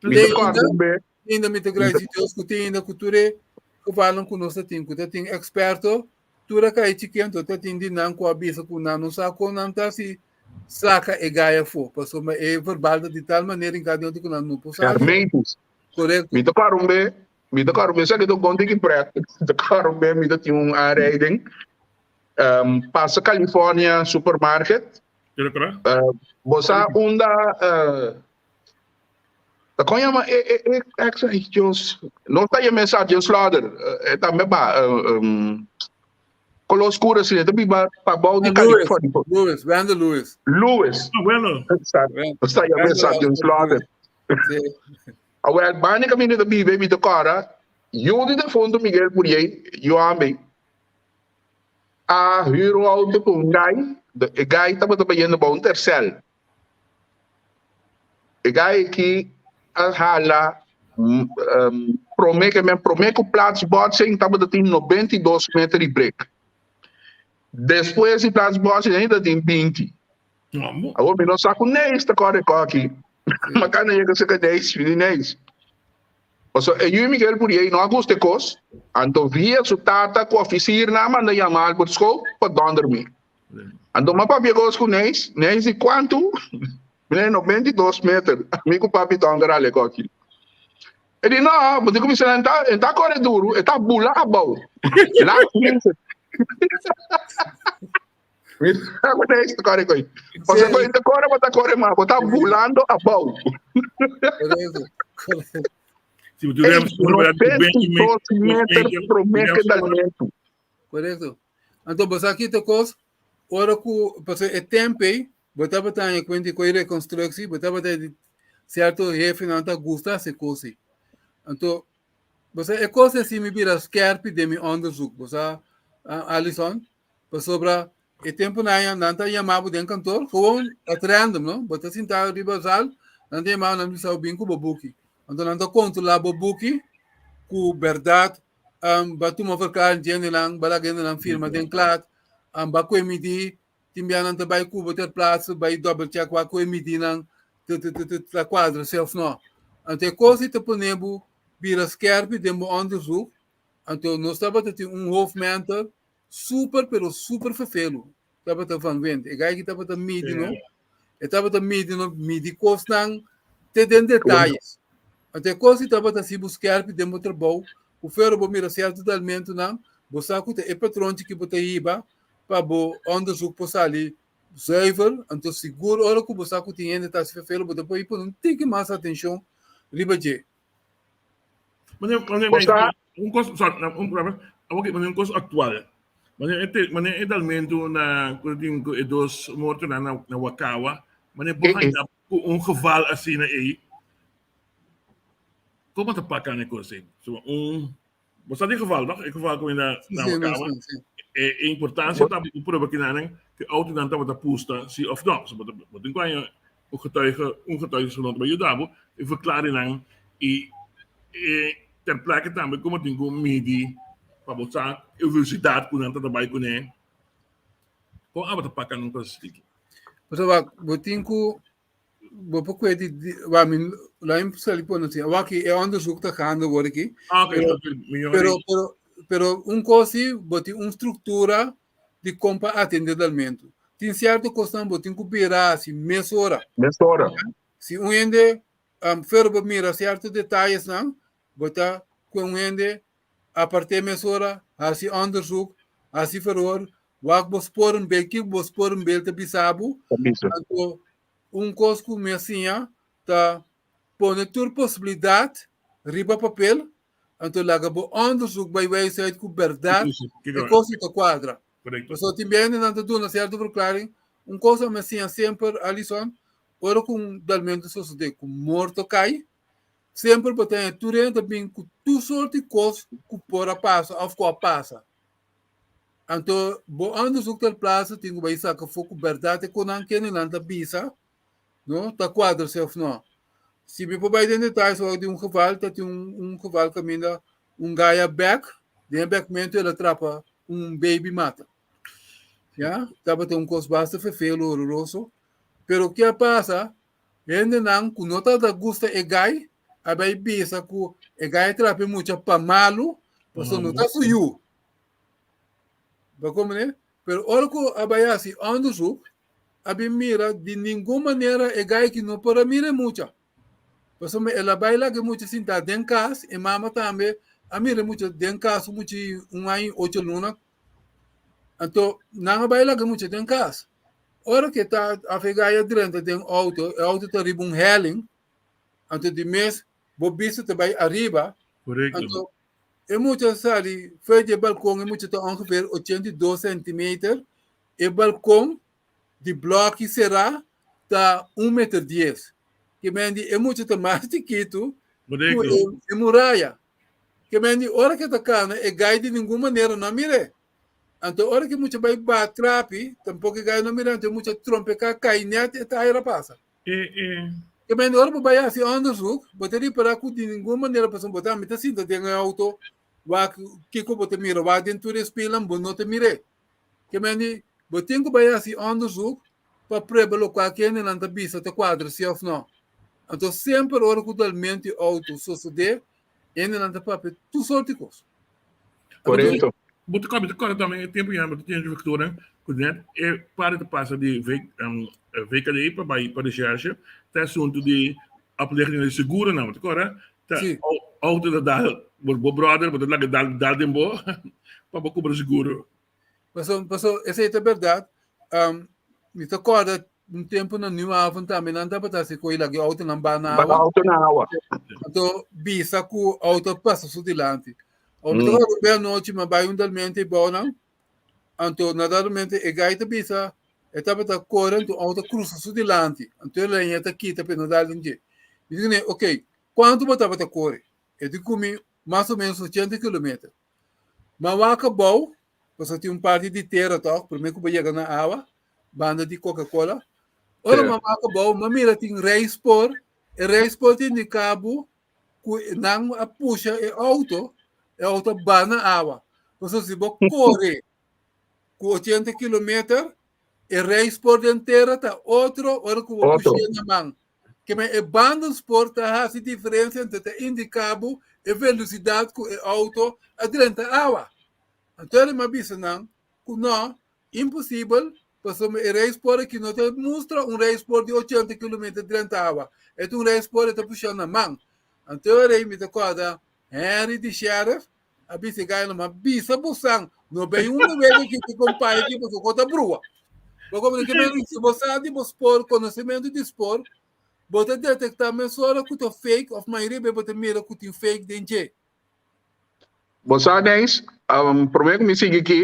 Mi ta kòrda un be. Ainda mi ta gradisi Dios ku tin ainda ku tur e gevalnan ku nos ta tin, ku ta tin eksperto, tur a kai chikí anto ta tin di nan ku a bisa ku nan no sa kon nan ta hasi saka e gai afó, pasobra e verbal ta di tal manera hinká den otro ku nan no por sa. Hermetisch. Korekto. Mi ta kòrda un be, mi ta kòrda un be, esaki ta un konta ki prèt, mi ta kòrda un be mi ta tin un aanrijding, pasa California supermarket, bo sa unda Ta kon yama e e e ex ay Dios. No ta yama Sergeant Slaughter. E tambe ba color oscuro asina. E ta biba pa bou di Lewis, California. Lewis, Wendell Lewis. Lewis. Ah, bueno. Sa yama Sergeant Slaughter. Sí. Awel, bani kaminda ta biba mi ta kòrda, yu di defuntu Miguel Puriey, yu ambe, a hür un auto ku un gai. E gai tabata bayendo pa un tercel. E gai aki a hala prome ke men prome ku plaatsbotsing tabata tin 92 meter di brek. Despues di plaatsbotsing ainda tin 20. Awor mi no sa ku neis ta kore koki. Makana yega seka neis, mi di neis. Pasobra e yu Miguel Puriey no a gusta e kos, anto via su tata ku ofisirnan a manda yama Albert Schoop pa dònder mi. Anto m'a papia kos ku Neis, Neis di kuantu? Mi na 92 meter, mi ku papi dònder ale koki. E di no, bo tin ku bisa e ta, e ta kore duru, e ta bula abou. Last minute. Mi sa ku Neis ta kore koi. Pasobra ku e ta kore, bo ta kore mas, bo ta bulando abou. Korekto, korekto. Si bo tuviera Ei, 92 meter promé ke dalmentu. Korekto. Anto bo sa kita kos, ora ku pasobra e tempu ei bo tabata haña kuenta di koi rekonstruksi, bo tabata di sierto hefenan ta gusta hasi kos ei. Anto bo sa e kos ei si mi bira skèrpi den mi onderzoek, bo sa Alison, pasobra e tempunan ei nan ta yama bo den kantor gewoon at random no, bo ta sinta riba zal, nan ta yama bo nan bisa bo bin ku bo buki. Anto nan ta kontrolá bo buki ku bèrdat um, ba tuma verklaring djendenan, ba laga hendenan firma den klad, um, ba koe midi, tin bia nan ta bai kubo ter plaatse, bai double check wa koe midi nan te te te te ta kuadra si of no. Anto e kos ei ta pone bo bira skerpi den bo onderzoek, anto nos tabata tin un hoofdmentor super pero super vervelu, tabata Van Wind, e gai ki tabata midi no, e tabata midi no, midi kosnan te den detayes. Anto e kos ei tabata hasi bo skerpi den bo trabou, ku fero bo mira sierto dalmentonan, bo sa ku ta e patronchi ki bo ta hiba pa bo onderzoek por sali zuiver, anto sigur ora ku bo sa ku tin hende ta hasi vervelu bo ta por pone un tiki mas atenshon riba dje. Meneer, Bo sa, un kos, sorry, un problema. Awor ki, meneer, un kos aktual. Meneer, e te, meneer, e dalmentu na ku tin ku e dos mortonan na na Wakawa, meneer, bo eh, eh. haña ku un geval asina ei, komo ta pakan e kos ei? So, un, bo sa di geval, toch? E geval ku na Sí, na sí, no, Wakawa. sí, sí. E, e importancia ta ku prueba kinanan ku autonan tabata pusta, si of no. So, bo ta, bo tin ku haña un getuige, un getuige su no ta yuda bo, e verklaringnan i e ter plekke tambe como tin ku midi pa bo sa e velocidad ku nan ta bai kuné. Kon abo ta paka nan kos así? Pasobra wak, bo tin ku bo por kue di wak mi laat mi sali pone así. Wak e onderzoek ta gaande wor aki. Ah, oké, Pero oké, mijo pero pero pero un kos si bo tin un struktura di kon pa atende dalmentu. Tin sierto kosnan bo tin ku bira hasi mesora. Mesora. Si un hende um, fer bo mira sierto detayesnan, bo ta ku un hende. Apart'é mesora, hasi onderzoek, hasi verhoor, wak bo sporenbeeld, kiko bo sporenbeeld ta bisa bo. Anto un kos ku mi a siña ta pone tur posibilidat riba papel, anto laga bo onderzoek bai wijs uit ku bèrdat e kos no ta kuadra. Pasobra tin bia hendenan ta duna sierto verklaring, un kos a mi a siña semper, Alison, ora ku un dalmentu sosodé ku morto kai, Semper bo ta haña tur hende ta bin ku tur sort di kos ku por a pasa òf ku a pasa. Anto bo onderzoek ter plaatse tin ku bai saka afó ku bèrdat e konan kendenan ta bisa no ta kuadra si òf no. Si mi por bai den detaye so di un geval ta tin un geval kaminda un gaya bèk den e bèkmentu el a trapa un baby mata. Ya, tabata un kos basta fefeel hororoso. Pero ke a pasa? Hendenan ku no tabata gusta e gai a bai bisa ku e gai a trapa e mucha pa malu, pasobra no ta su yu. Bo komprende? Pero ora ku a bai hasi onderzoek, a bin mira di ningun manera e gai ki no por a mira e mucha. Pasobra el a bai laga e mucha sintá den kas, e mama tambe a mira e mucha den kas un mucha di un aña i ocho luna. Anto nan a bai laga e mucha den kas. Ora ku e ta afegá i a drenta den outo, e outo ta riba un helling, anto di mes bo bista ta bai ariba. Korekto. Anto e mucha sali for di e balkon, e mucha ta ongeveer 82 sentimeter, e balkon di blòki será ta un meter dies. Ke men di e mucha ta mas chikitu ku Korekto. e muraya. Ke men di ora ku e ta kana e gai di ningun manera no a mir'é. Anto ora ku e mucha bai ba trapi, tampoko e gai no mira, anto e mucha trompeká kai nèt e taira pasa. E e. Ke men ora bo bai hasi onderzoek, bo ta ripará ku di ningun manera pasobra bo ta mi ta sinta den e outo wak kiko bo ta mira, wak den tur e spilnan bo no ta mir'é. Ke men di bo tin ku bai hasi onderzoek pa prueba lokual ku hendenan ta bisa ta kuadra si òf no. Anto semper ora ku dalmentu di outo sosodé, hendenan ta papia tur sort di kos. Korekto. Bo ta kòrda, mi ta kòrda tambe e tempu ya bo ta tene inspektornan ku nèt e parti ta pasa di VKD pa bai pa reshershe ta e asuntu di oplichting di seguronan. Bo ta kòrda? Ta outo ta dal bo bròder bo ta laga dal dal den bo pa bo kubra seguro. Paso paso esei ta bèrdat. Mi ta kòrda un tempu na New Haven tambe nan tabata hasi ku e laga e outonan ba na Ba awa. auto na awa. Anto bisa ku outo a pasa su dilanti. Ora mi ta kòrda un bia anochi mi a bai un dalmente e bounan. Anto naturalmente e gai ta bisa e tabata kore anto un outo a krusa su dilanti. Anto e leña ta kita pa e no dal den dje. Mi di kuné, ok, kuantu bo tabata kore? E di ku mi mas o menos ochenta kilometer. Ma wak abou, pasobra tin un parti di tera tòg, promé ku bo yega na awa, banda di Coca-Cola. Ora ma wak abou, ma mira tin rijspoor, e rijspoor ta indiká bo ku nan a pusha e outo, e outo a ba na awa. Pasobra si bo kore ku ochenta kilometer, e rijspoor den tera ta otro ora ku bo push'é na man. Ke men e bandenspoor ta hasi diferensia entre ta indiká bo e velosidat ku e outo a drenta awa. Anto el a bisa nan ku nò, imposibel, pasobra e rijspoor aki no ta mustra un rijspoor di ochenta kilometer drenta awa, e ta un rijspoor e ta pusha na man. Anto e rei mi ta kòrda Henry di sheriff a bisa e gainan, ma bisa bosan, no bay un wega aki ku kompay aki pasobra ku ta brua. Bo komprende ke men si bo sa di bo spoor, konosementu di spoor, bo ta detektá mesora ku ta fake òf mayoria bes bo ta mira ku tin fake den dje. Bo sa Deis, promé ku mi sigui aki,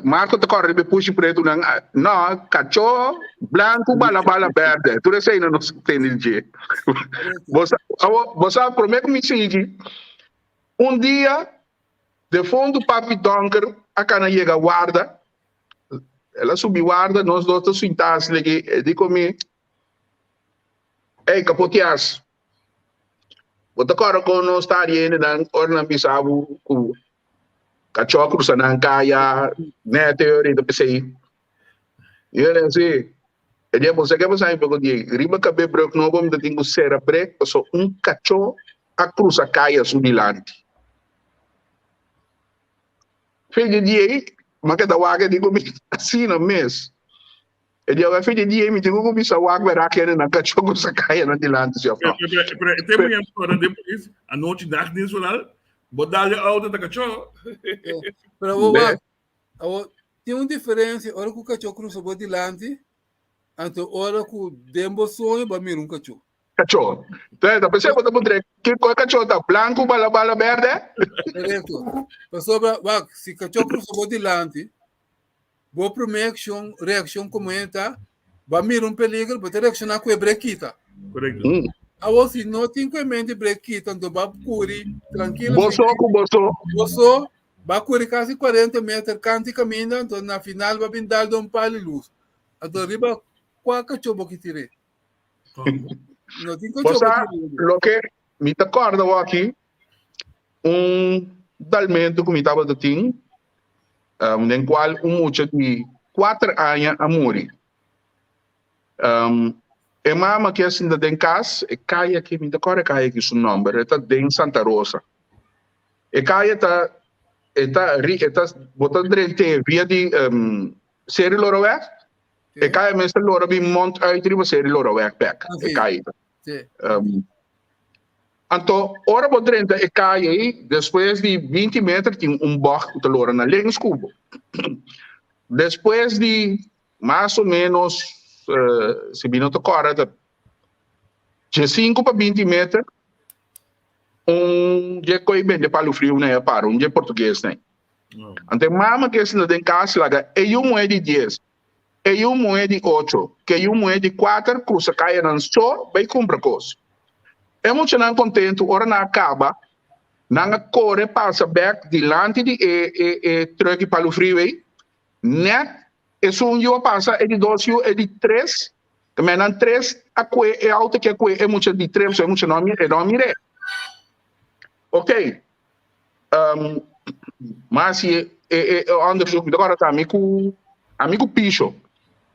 Marco ta kòrda riba e pushi pretunan, no, kachó blanku bala bala bèrdè, tur eseinan nos tende di dje. Bo sa, awor, bo sa promé ku mi sigui, Un dia, defuntu Papi Donker a kana yega warda. El a subi warda, nos dos ta sinta asina aki. E di ku mi, Ey, Kapotias, bo ta kòrda kon nos ta haria hendenan ora nan bisa bo ku kachó a krusa nan kaya nèt e ora i ta p'esei? I el a si, E dia bo sa ke pasa mi poko di riba kab'é brug nobo mi ta tin ku sera brek pasobra un kachó a krusa kaya su dilanti. Fe di dia ei mi a keda wak e di ku mi asina mes. E dia fe di dia ei mi tin ku kuminsá wak wera kende nan kachó krusa kaya nan dilanti si òf no. Pero e tempu ya mi kòrda den polis anochi nachtdienst vooral. Bo dal e auto ta kachó. Pero bo wak, awo tin un diferensia ora ku kachó krusa bo dilanti, anto ora ku den bo soño bo a mira un kachó. Kachó. Entonces, ta pensé bo ta puntra, kiko e kachó ta? Blanku, bala bala, berde? Korekto. Pasobra, wak, si kachó krusa bo dilanti, bo promé akshon, reakshon komo hende ta, bo a mira un peligro, bo ta reakshoná ku e brek kita. Korekto. Awor, si no tin ku e mente brek kita, anto bo a kuri trankilamente. Bo so ku bo so. Bo so, bo a kuri kasi kuarenta meter kanti kaminda, anto na final bo a bin dal den un pal di lus. Anto riba kua kachó bo ki tir'é? No tin Bo sa loke mi ta kòrda awor aki, un dalmentu ku mi tabata tin, den kual un mucha di kuater aña a muri. E mama ke a sinta den kas, e kaya aki, mi ta kòrda e kaya aki su nòmber, e ta den Santa Rosa. E kaya ta, e ta, e ta, bo ta drent'é via di Seri Loroweg, E kaya mester lora bin mond uit riba seri lora weg bek. Ah, E sí. kaya. Sí. Anto, ora bo drenta e kaya ei, despues di 20 meter tin un bocht ku ta lora na links ku bo. Despues di mas o menos, si mi no ta kòrda, ta 15 pa 20 meter, un dje koi bende palu friu na e a para, un dje portugues na ei. Anto e mama ke sinta den kas laga e yu muhé di dies, e yu muhé di ocho, ku e yu muhé di kuater krusa kayanan so bai kumpra kos. E muchanan kontentu ora nan a kaba, nan a kore pasa bèk dilanti di e e e trùk di palu friu ei, nèt esun yu a pasa, e di dos yu, e di tres, te nan tres a kue e outo ke a kue e mucha di tres, pasobra e mucha no a mira, e no a mir'é. Oké. Um, mas si e, e, e onderzoek, mi ta ami ku, ami ku Pisho.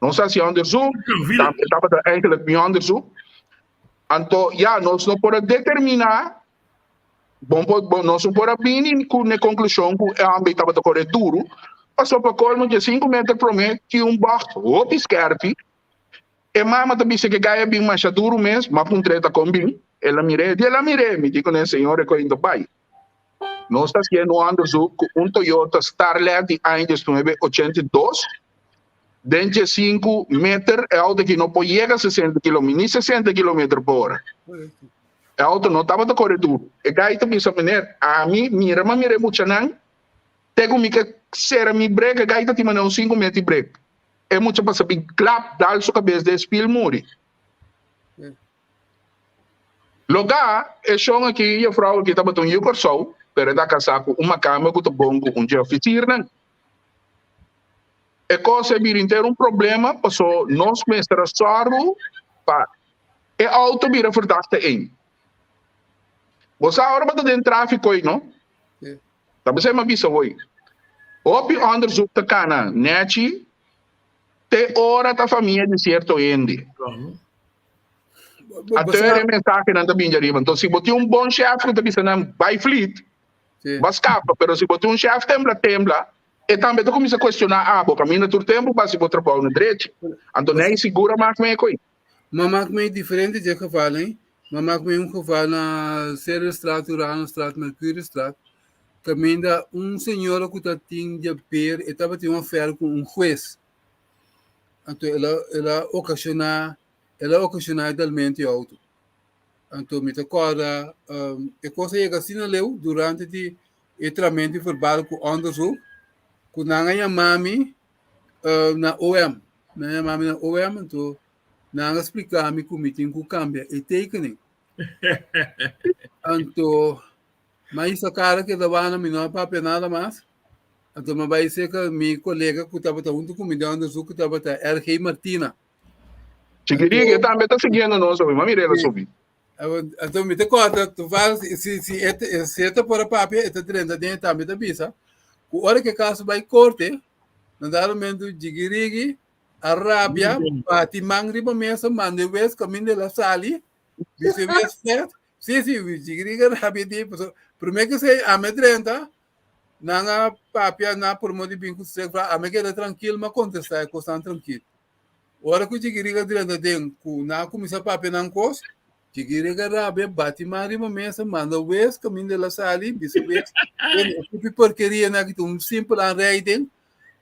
Nos hasi onderzoek, tabata eigenlijk mi onderzoek. Anto, ja, nos no por determiná, bon, bon, nos no por bini ku ne konklushon ku e hombre tabata kore duru, paso pa kolmo dje 5 meter promé tin un bocht hopi skerpi, E mama ta bisa ke gaya bin masha duru mes, ma puntr'é ta kon bin. El a mir'é, di el a mir'é, mi di kuné, Señor, e koin ta bai. Nos ta hasiendo un onderzoek ku un Toyota Starlet di aña 1982, den 15 meter e auto aki no por yega 60 kilometer, ni 60 kilometer pa ora. E auto no tabata kore duru. E gai ta bisa, Meneer, ami mira, m'a mira e muchanan, te ku mi ke sera mi brek, e gai ta tin manera un sinku meter di brek. E mucha pasa bin klap dal su kabes den spil muri. Loga e shon aki e vrouw aki tabata un yu Kòrsou, pero e ta kasá ku un makamba ku ta bon ku un dje ofisirnan. E kos a bira henter un problema paso nos mester a sòru pa e outo bira verdachte ein. Bo sa ora bo ta den tráfiko ei no? Ta besei mi a bisa hoy. Hopi onderzoek ta kana nechi te ora ta famia di cierto hende. Anto e mensahenan ta bin djariba. Anto si bo tin un bon chef ku ta bisa nan bai fleet, bo a skapa. Pero si bo tin un chef tembla tembla, e tambe ta kuminsa kuestioná abo kaminda tur tempu pa hasi bo trabou na drechi. Anto nei sigura mas mei koe. Ma maak mei diferente dje geval ei. Ma maak mei un geval na Cerestraat, Uranostraat, Mercuriostraat. Kaminda un señora ku ta tin dje per, e tabatin un affaire ku un hues. Anto el a el a okashoná el a okashoná e dalmento di outo. Anto mi ta kòrda e kos a yega asina leu durante di e tramento verbal ku onderzoek ku nan a yama mi na OM. Nan a yama mi na OM, anto nan a splika mi ku mi tin ku kambia e tekening. Anto mi a hisa kara keda wana, mi no a papia nada mas. Anto mi a bai serka mi kolega ku tabata huntu ku mi den onderzoek ku tabata RG Martina. Chikirik, e tambe ta siguiendo nos hopi, m'a mira el a subi. Anto mi ta kòrda toevallig si si e si e ta por a papia e ta drenta den e tambe ta bisa ku ora ku e kaso bai korte na dado momento Jigirigi a rabia bati man riba mesa manda e wes kaminda el a sali bisa e wes fèt si si Jigirigi a rabia di pasobra promé ku esei ami a drenta nan a papia nan a por di bin ku ami a keda trankil mi a kontestá e kosnan trankil. Ora ku Jigiriga drenta den ku nan a kuminsá papia nan kos, Chigirega rabia, bati man riba mesa, manda wes kaminda el a sali, bisa wes, "Bueno, e tipo porkeria nan aki ta un simpel aanrijding,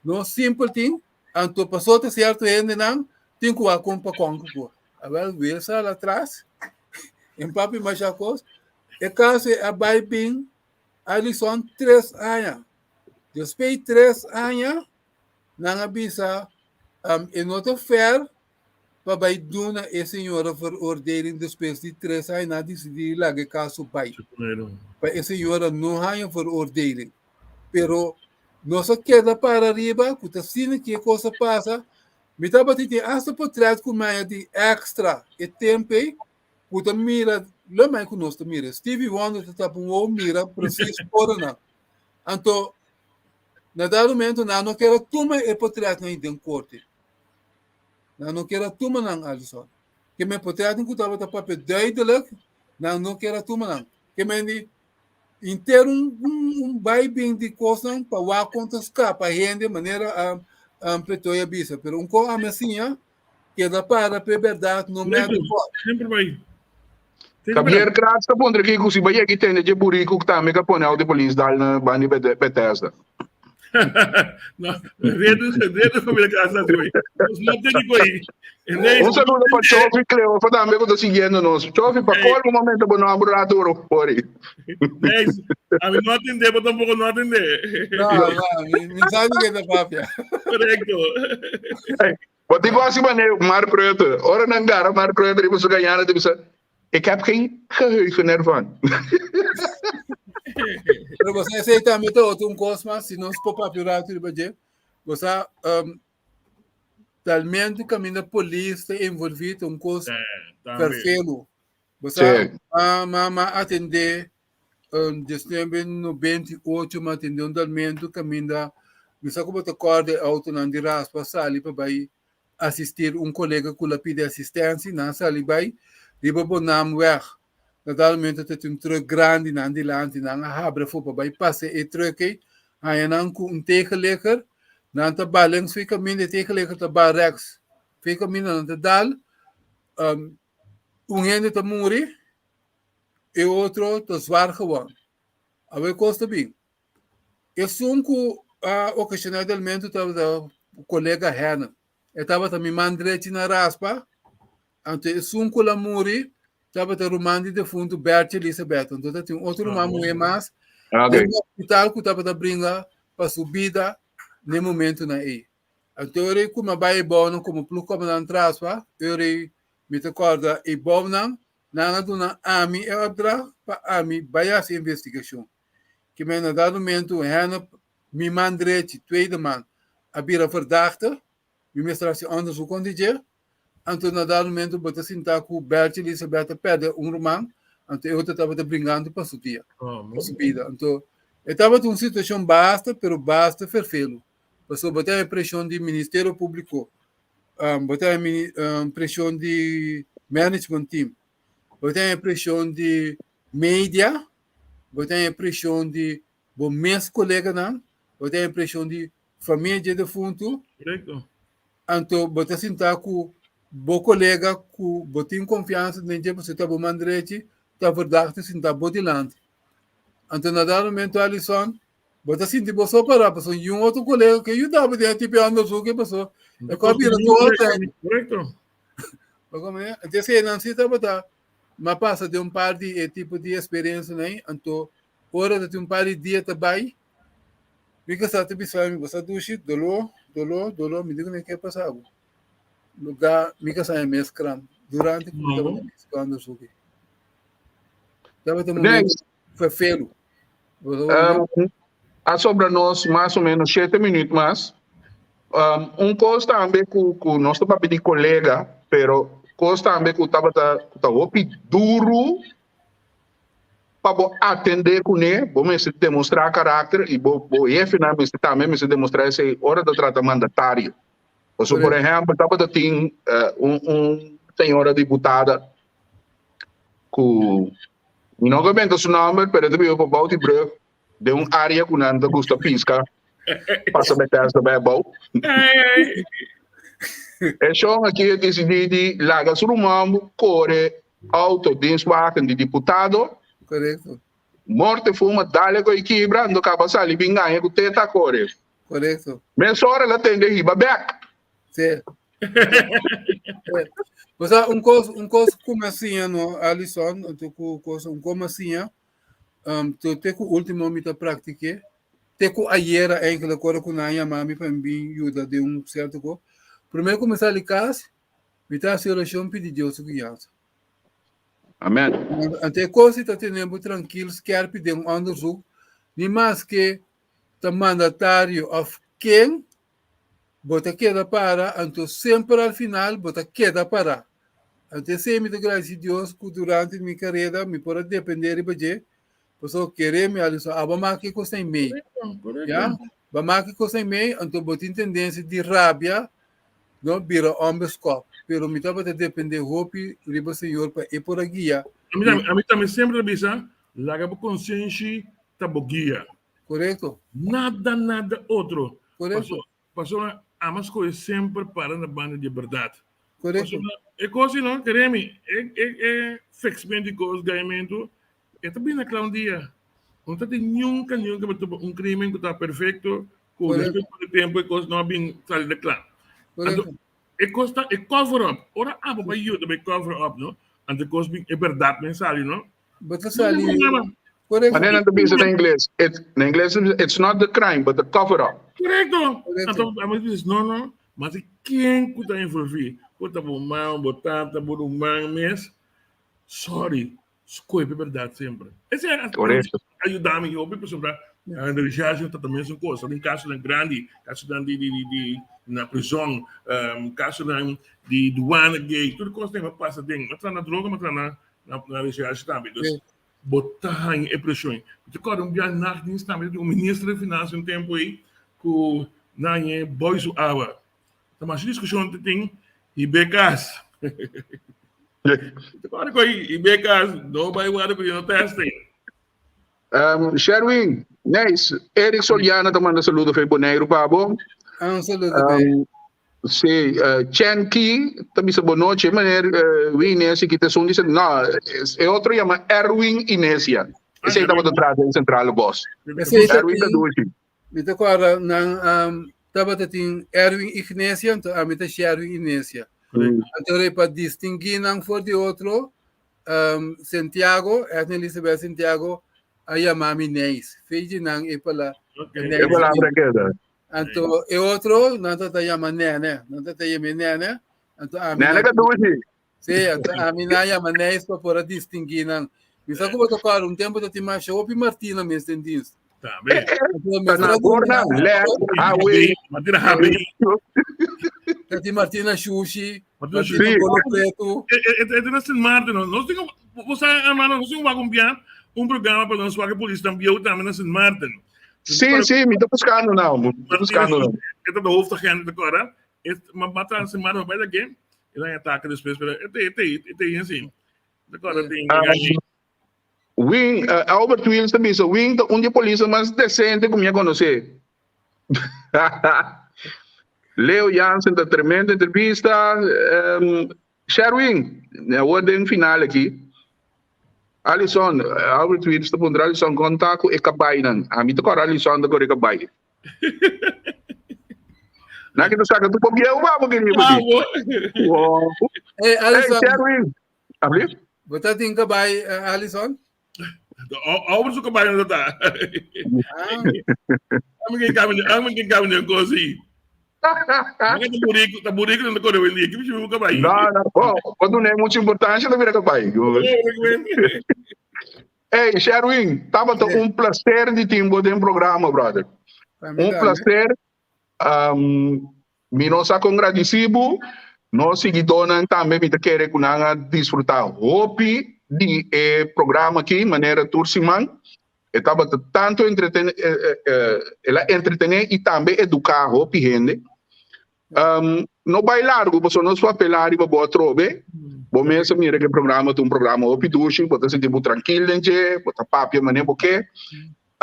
no simpel tin, anto pasó ta sierto hendenan tin ku wak kon pa kon ku por. Awel, wes sali atras, en papi masha kos, e kaso a bai bin Alison tres aña. Despues di tres aña, nan a bisa, um, e no ta fair pa bai duna e señora veroordeling despues di tres aña nan a disidí laga e kaso bai. Pa e señora no haña veroordeling. Pero nos a keda para riba ku ta asina ki e kos a pasa. Mi tabata tin asta potret ku mi haña di extra e tempu ei ku ta mira lo mai ku nos ta mira. Stevie Wonder ta tapa un ojo mira presis ora nan. Anto na dado momento nan no kier a tuma e potretnan ei den korte. Nan no kier a tuma nan, Alison. Ke men potretnan ku tabata papia duidelijk, nan no kier a tuma nan. Ke men di inter un, un, un bai bin di kosnan pa wak kon ta skapa hende manera um, um, Pretoria bisa. Pero un ko ami a siña, keda para p'e bèrdat no matter what. Semper bai. Javier Kratz ta puntra ki ku si bai yegi tende dje buriku ku tambe ka pone auto di polis dal na banda di Bethesda. No, redu, redu familia Kratz la soy. Nos no tene ko aí. Un saludo pa Chofi Cleofa tambe ku ta siguiendo nos. Chofi, pa colmo momento bo nomber rato oro pori. Nice. A mi no atende, bo tampoco no atende. No, no, mi, mi sabe ke ta papia. Correcto. Bo tin ku hasi manera Mark Rutte. Ora nan gara Mark Rutte riba su gañana, ta bisa, Ik heb geen geheugen ervan. Pero bo sa esei tambe ta otro un kos mas, si nos por papia un rato riba dje. Bo sa, um, talmente kaminda polis ta envolví ta un kos ferfelu. Bo sa, ma, ma, ma atendé um, desnuebe nobenta i ocho ma atendé un dalmentu kaminda mi sa ku bo ta kòrda e outonan di raspa sali pa bai asistir un kolega ku la pidi asistensia, nan sali bai riba Bonamweg. Na dado momento ta tin un trùk grandi nan dilanti, nan a habri afó pa bai pasa e trùk ei, haña nan ku un tegenligger, nan ta ba lèngs fu e kaminda, e tegenligger ta ba rèks fu e kaminda, nan ta dal, un hende ta muri, e otro ta zwaar gewond. Awor e kos ta bin. Esun ku a okashoná e delmentu tabata kolega Henna. E tabata mi man drechi na raspa. Anto esun ku la muri tabata ruman di defuntu Bertje Elisabeth. Anto ta tin otro ruman muhé mas den hospital ku tabata bringa pa su bida n'e momentunan ei. Anto ora ei ku mi a bai e bounan komo ploegkomandant raspa, ora ei mi ta kòrda e bounan nan a duna ami e opdracht pa ami bai hasi investigashon. Ke men na dado momento Hennep, mi man drechi, tweede man, a bira verdachte, mi mester hasi onderzoek rond di dje. Anto na dado momento bo ta sinta ku Bertje Elisabeth a perde un ruman, anto e otro tabata bringando pa su dia, pa su bida. Anto e tabata un situacion basta, pero basta ferfelu. Pasobra bo ta haña presion di Ministerio Publico, bo ta haña presion di management team, bo ta haña presion di media, bo ta haña preshon di bo mes koleganan, bo ta haña preshon di famia dje defuntu. Korekto. Anto bo ta sinta ku bo kolega ku bo tin konfiansa den dje pasobra ta bo man drechi, ta verdag ta sinta bo dilanti. Anto na dado momento Alison, bo ta sinti bo so pará pasobra niun otro kolega ke yuda bo den e tipo di onderzoek ei pasobra e kos bira tur otro. Korekto. Bo komprende? Anto eseinan si tabata M'a pasa den un par di e tipo di experiencianan ei, anto ora ta tin un par di dia ta bai, mi casá ta bisa mi, bo sa dushi, doló, doló, doló, mi di ku ke pasa bo? Lugá mi casá e mes kram durante ku mi tabata investigando asuntu ei. Tabata un momento ferfelu. A sobra nos mas o menos shete minuut mas. Un kos tambe ku ku nos ta papia di kolega, pero kos tambe ku tabata ku ta hopi duru pa bo atendé kuné, bo mester demostrá karakter i bo bo hefenan mester tambe mester demostrá esei ora ta trata mandatario. Pasobra por ehèmpel tabata tin un un señora diputada ku Mi no ke benta su nomber, pero e ta biba pa bou di brug den un area ku nan ta gusta piska, pasa Bethesda bai abou. E shon aki a disidí di laga su ruman kore. auto dienstwagen di diputado. Korekto. Morte fuma dale ku e kibra, ando kaba sali bin gaña ku teta kore. Korekto. Mesora el a tende hiba bek. Sí. Osea, un kos, un kos ku mi a siña no, Alison, anto ku kos, un kos mi a siña, um, te, te ku último mi ta praktiké, te ku ayera eigenlijk ora ku nan a yama mi pa mi bin yuda den un sierto kos. Promé ku mi sali kas, mi ta hasi orashon pidi Dios su guiansa. Amen. Anto e kos ei ta tene bo trankil, skèrpi den un onderzoek, ni maske ta mandatario òf ken, Bo ta keda para, anto semper al final bo ta keda para. Anto esei mi ta gradisi Dios ku durante mi kareda mi por a depende riba dje, pasobra kere mi a bisa, abo maki kos na mei. Ya? Bo maki kos na mei, anto bo tin tendensia di rabia, no, bira onbeskòp. Pero mi tabata depende hopi riba Señor pa e por a guia. Ami tambe semper ta bisa, laga bo konsenshi ta bo guia. Korekto. Nada, nada otro. Korekto. Pasobra ama skohe semper para na banda di e bèrdat. Korekto. Pasobra e kos ei no, kere mi, e e e fixmento di kos, gaiamentu, e ta bini na kla un dia. No ta tin nunka, nunka bo topa un krimen ku ta perfekto, ku Korekto. despues di tempu e kos no a bin sali na kla. Korekto. Anto e kos ta e cover up. Ora abo bai yuda bai cover up no, anto e kos bin e bèrdat men sali no. Bo ta sali Correcto. Manera nan ta bisa na ingles, it, na ingles it's not the crime but the cover up. Correcto. Correcto. Anto amo dice no no, mas ken ku ta envolvi? Ku ta bo mama, bo tata, bo ruman mes. Sorry, skohe pe berdad semper. Ese a Correcto. ayuda mi hopi pasobra na recherche ta también son cosa. Tin casonan grandi, casonan di di di di na prison, um, casonan di douane gate, tur cos den pasa den. Ma tra na droga, ma tra na na na recherche tambe. Dus Sí. bo ta haña e preshon. Mi ta kòrda un bia nachtdienst tambe tin un minister di finansia un tempu ei ku nan haña bòi su awa. Ta masha diskushon ta tin hib'é kas. Mi ta kòrda ku ei hib'é kas no bai warda ku no testing. Sherwin, nice. Eric Soliana ta manda saludo for Boneiru pa bo. Ah, un saludo pa Um, Sí, Chen Ki ta bisa bo noche, meneer Win Inesia ki ta esun di no, e otro yama Erwin Inesia. Esei tabata tras den Centrale Bos. Esei ta Erwin ta tin, dushi. mi ta kòrda nan um, tabata tin Erwin Ignesia, anto ami ta Sherwin Inesia. Anto rei pa distinguí nan for di otro, um, Santiago, Edna Elizabeth Santiago, a yama mi Neis. Feji nan e pala Okay. E palabra keda. Anto e otro nan ta ta yama nene, nan ta ta yama nene. Anto ami Nene nan, ka dushi. sí, anto ami nan yama Neis pa por a distinguí nan. Mi sa ku bo ta kòrda un tempu ta tin masha hopi Martina mes den dienst. Tambe. Anto Ta mester na a gorna, duna lek, hawe. Martina Habi. ta tin Martina Shushi, Martina Martina Shushi. Sí. Bolo Preto. E e na Sint Maarten no. Nos tin bo sa hermano, nos tin wak un bia un programa pa nos wak e polisnan bieu tambe na Sint Maarten. Sí, sí, mi ta buscando nou. Mi ta buscando nou. E ta de hoofdagent de Cora. E ma mata Sint Maarten bij de game. E dan ataca después, pero e te e te e assim. De Cora tin Win, Albert Wills ta bisa, Win ta un di e polisnan mas decente ku mi a konosé. Leo Jansen ta tremendo entrevista. Sherwin, awor den final aki, Alison, Albert Wills ta puntra Alison kon ta ku e kabainan. Ami ta kòrda Alison ta kore kabai. Nan ki ta saka tur bo bieu pa bo kiri Ah, bo. bo. Wow. Hey, Hey, Alison, Sherwin. Abli? bo ta tin kabai, Alison? Albert su kabai no ta. Ah, Ami ke kabi, ami ke kabi ne kosi. Maka ta burico, ta burico no kore wendi. Ki bichi kabai. No, no, bo, bo duna mucha importancia ta bira kabai. Hey, Sherwin, tabata un placer di tin bo den programa, brother. pa mi Un tambe. placer. Um, mi no sa con gradisi bo. Nos siguidónan tambe mi ta kere ku nan a disfrutá hopi di e programa aki manera tur siman. E tabata tantu entreten el a entretené i tambe eduká hopi hende. Um, no bai largu pasobra nos por apelá riba bo atrobe. Bo mes a mira ku e programa ta un programa hopi dushi, bo ta sinti bo trankil den dje, bo ta papia manera bo ke.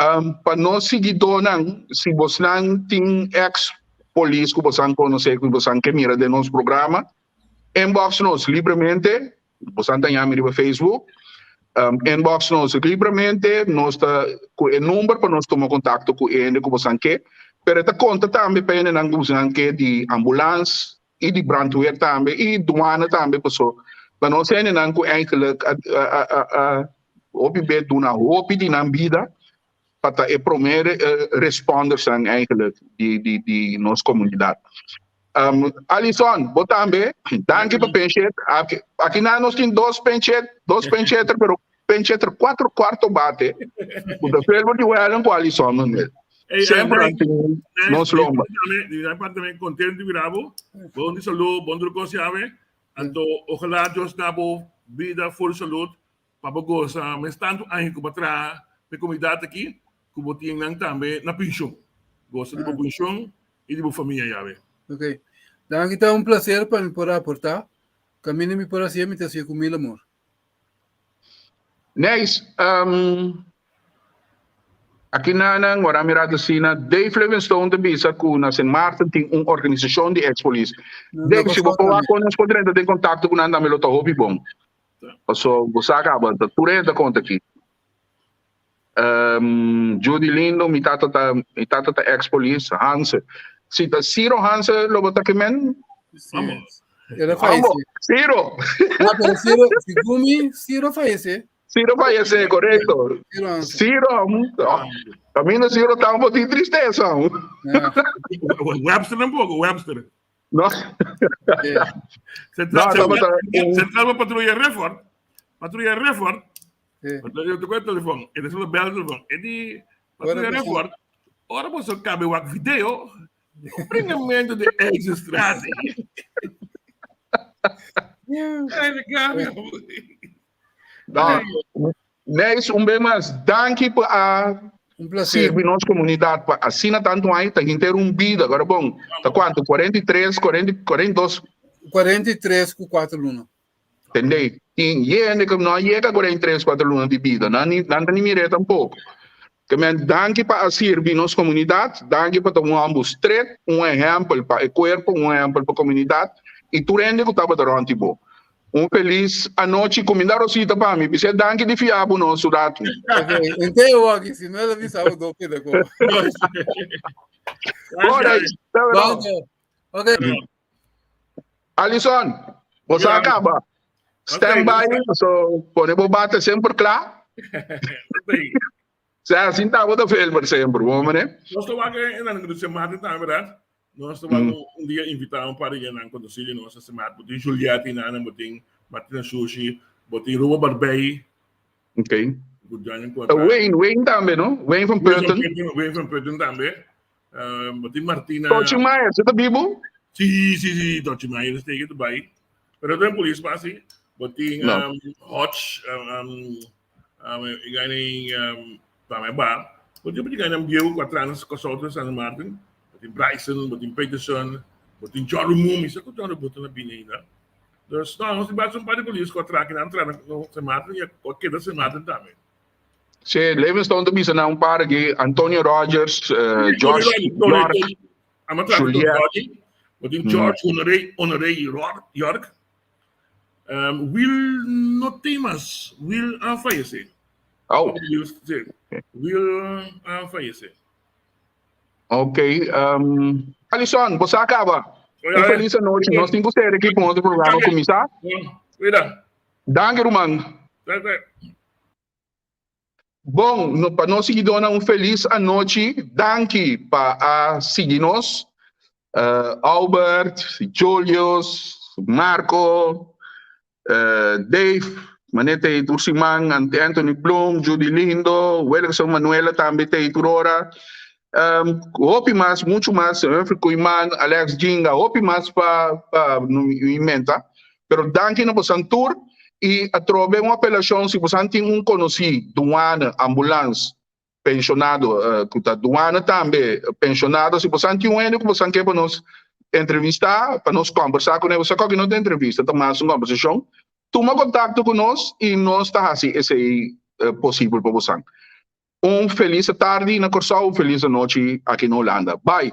Um, pa nos siguidónan, si bosnan tin ex polis ku bosan konosé ku bosan ke mira den nos programa, inbox nos libremente. Bosan ta yami riba Facebook. Inbox nos libremente, nos ta ku e number pa nos tuma kontakto ku e hende ku bosan ke. Pero e ta konta tambe pa hendenan ku bosan ke di ambulans i di brandweer tambe i duana tambe paso pa nos hendenan ku eigenlijk a a a hopi be duna hopi di nan bida pa ta e prome respondersnan eigenlijk di di di nos komunidat. Alison, bo tambe, danki pa penshet. Aki, aki na nos tin dos penshet, dos pensheter, pero pensheter cuatro cuarto bate. Ku ta Felbert di Wellen ku Alison Manuel. Hey, Semper hey, nan tin nos lomba. Di mi parte también contento di mirabo. Bon di salud, bon druko siame. Anto, ojalá Dios da bo vida, full salud. Pa bo gosa mes tantu aña ku bo a traha pa e komunidat aki, ku bo tin nan tambe na penshon. Gosa di bo penshon i di bo famia yawe. Ok. Danki ta un placer pa mi por aporta. Kaminda mi por hasié mi ta hasié ku mil amor. Nice. Um, aki nanan, ora mi rato asina, Dave Livingstone ta bisa ku na Sint Maarten tin un organisashon di ex-polis. Na Dave, si bo Kòrsou por wak tambe. kon nos por drenta den kontakto ku nan tambe lo ta hopi bon. Paso bo sa caba, ta tur hende ta conta aki. Um, Judy Lindo, mi tata ta, mi tata ta ex police, Hanse. Si ta Ciro Hanse lo bo ta ke men? Vamos. Era Vamos, fallece. Ciro. No, pero Ciro, según mi, Ciro fallece. Ciro fallece, correcto. Ciro Hanse. Ciro, oh, caminda Ciro ta un poquito tristeza. Ah. Webster tampoco, Webster. No. Central, No, Central, tabata- Central Patrulla Refort. Patrulla Refort. Sí. Yo te cuento telefon. E solo bel telefon. E di Patrulla Ora, Refort. Ora você cabe wak video. Bringamento de ex-straat. No. Neis, un bes mas, danki pa a Un placer. sirbi nos komunidat pa asina tantu aña, ta henter un bida. Agora bon, ta kuantu? 43, 40, 42? 43 ku 4 luna. Tendé? Tin hende ku no a yega 43, 4 luna di bida, nan ni, nan ta ni mir'é tampoko. Ke men danki pa a sirbi nos komunidat, danki pa ta un hòmber stret, un ehèmpel pa e kuerpo, un ehèmpel pa komunidat i tur hende ku tabata rònt di bo. Un felis anochi, kuminda Rosita pa mi, bis'é danki di fia bo nos un ratu. Ok, ente eu aki, si no el a bisa bo do keda ko. Ora, Bom, ok. Alison, bo sa kaba. Stand by, so pone bo bate semper kla. Sa sinta bo ta filmer semper, bo mane. Nos ta wak en nan de semana tambe, verdad? Nos ta wak un dia invita un par de nan conocí di nos semana. Bo tin Juliette nan, bo tin Martina Sushi, bo tin Rubo Barbey. Okay. Wayne, Wayne tambe, no? Wayne van Putten. Wayne van Putten tambe. Bo tin Martina. Tochi Meyer, se ta bibo? Sí, sí, sí, Tochi Meyer is tegen erbij. Pero den polis pa sí. Bo tin No. Hodge, e gani tambe ba. Bo tin bo gani bieu ku atrás Kòrsou ta San Martin. Bo tin Bryson, bo tin Peterson, bo tin John Rumumi, sa ku John Rumumi na bini ainda. Dus no, nos tin basta un par di polis ku a traha kinan traha na San Martin i a keda San Martin tambe. Sí, Livingstone ta bisa na un par aki, Antonio Rogers, Josh York, Juliet. Bo tin George Honoré, Honoré York. Will no tin mas, Will a fayesé. Oh. Will, sí. Will a fayesé. Ok. Alison, bo sa kaba. Un felis anochi. Nos tin ku ser aki pa un otro programa kuminsá. Cuida. Danki, ruman. Bon, no, pa nos siguidónan un felis anochi. Danki pa a sigui nos. Albert, Julius, Marco, Dave, manera ta ei tur siman, Anthony Bloem, Judy Lindo, Wilson Manuela tambe ta ei tur ora. Hopi mas, muchu mas, Humphrey Koeiman, Alex Ginga, hopi mas pa pa inventa. Pero danki na bosan tur y atrobe un apelacion si bosan tin un conoci duana, ambulans, pensionado cu ta duana tambe pensionado, si bosan tin un hende cu bosan ke pa nos entrevista, pa nos combersa cune, bosan koki no ta entrevista, ta mas un combersacion, tuma contacto cu nos y nos ta haci esey posibel pa bosan. Un felis tardi na Corsou, un felis anochi aki na Hulanda. Bye!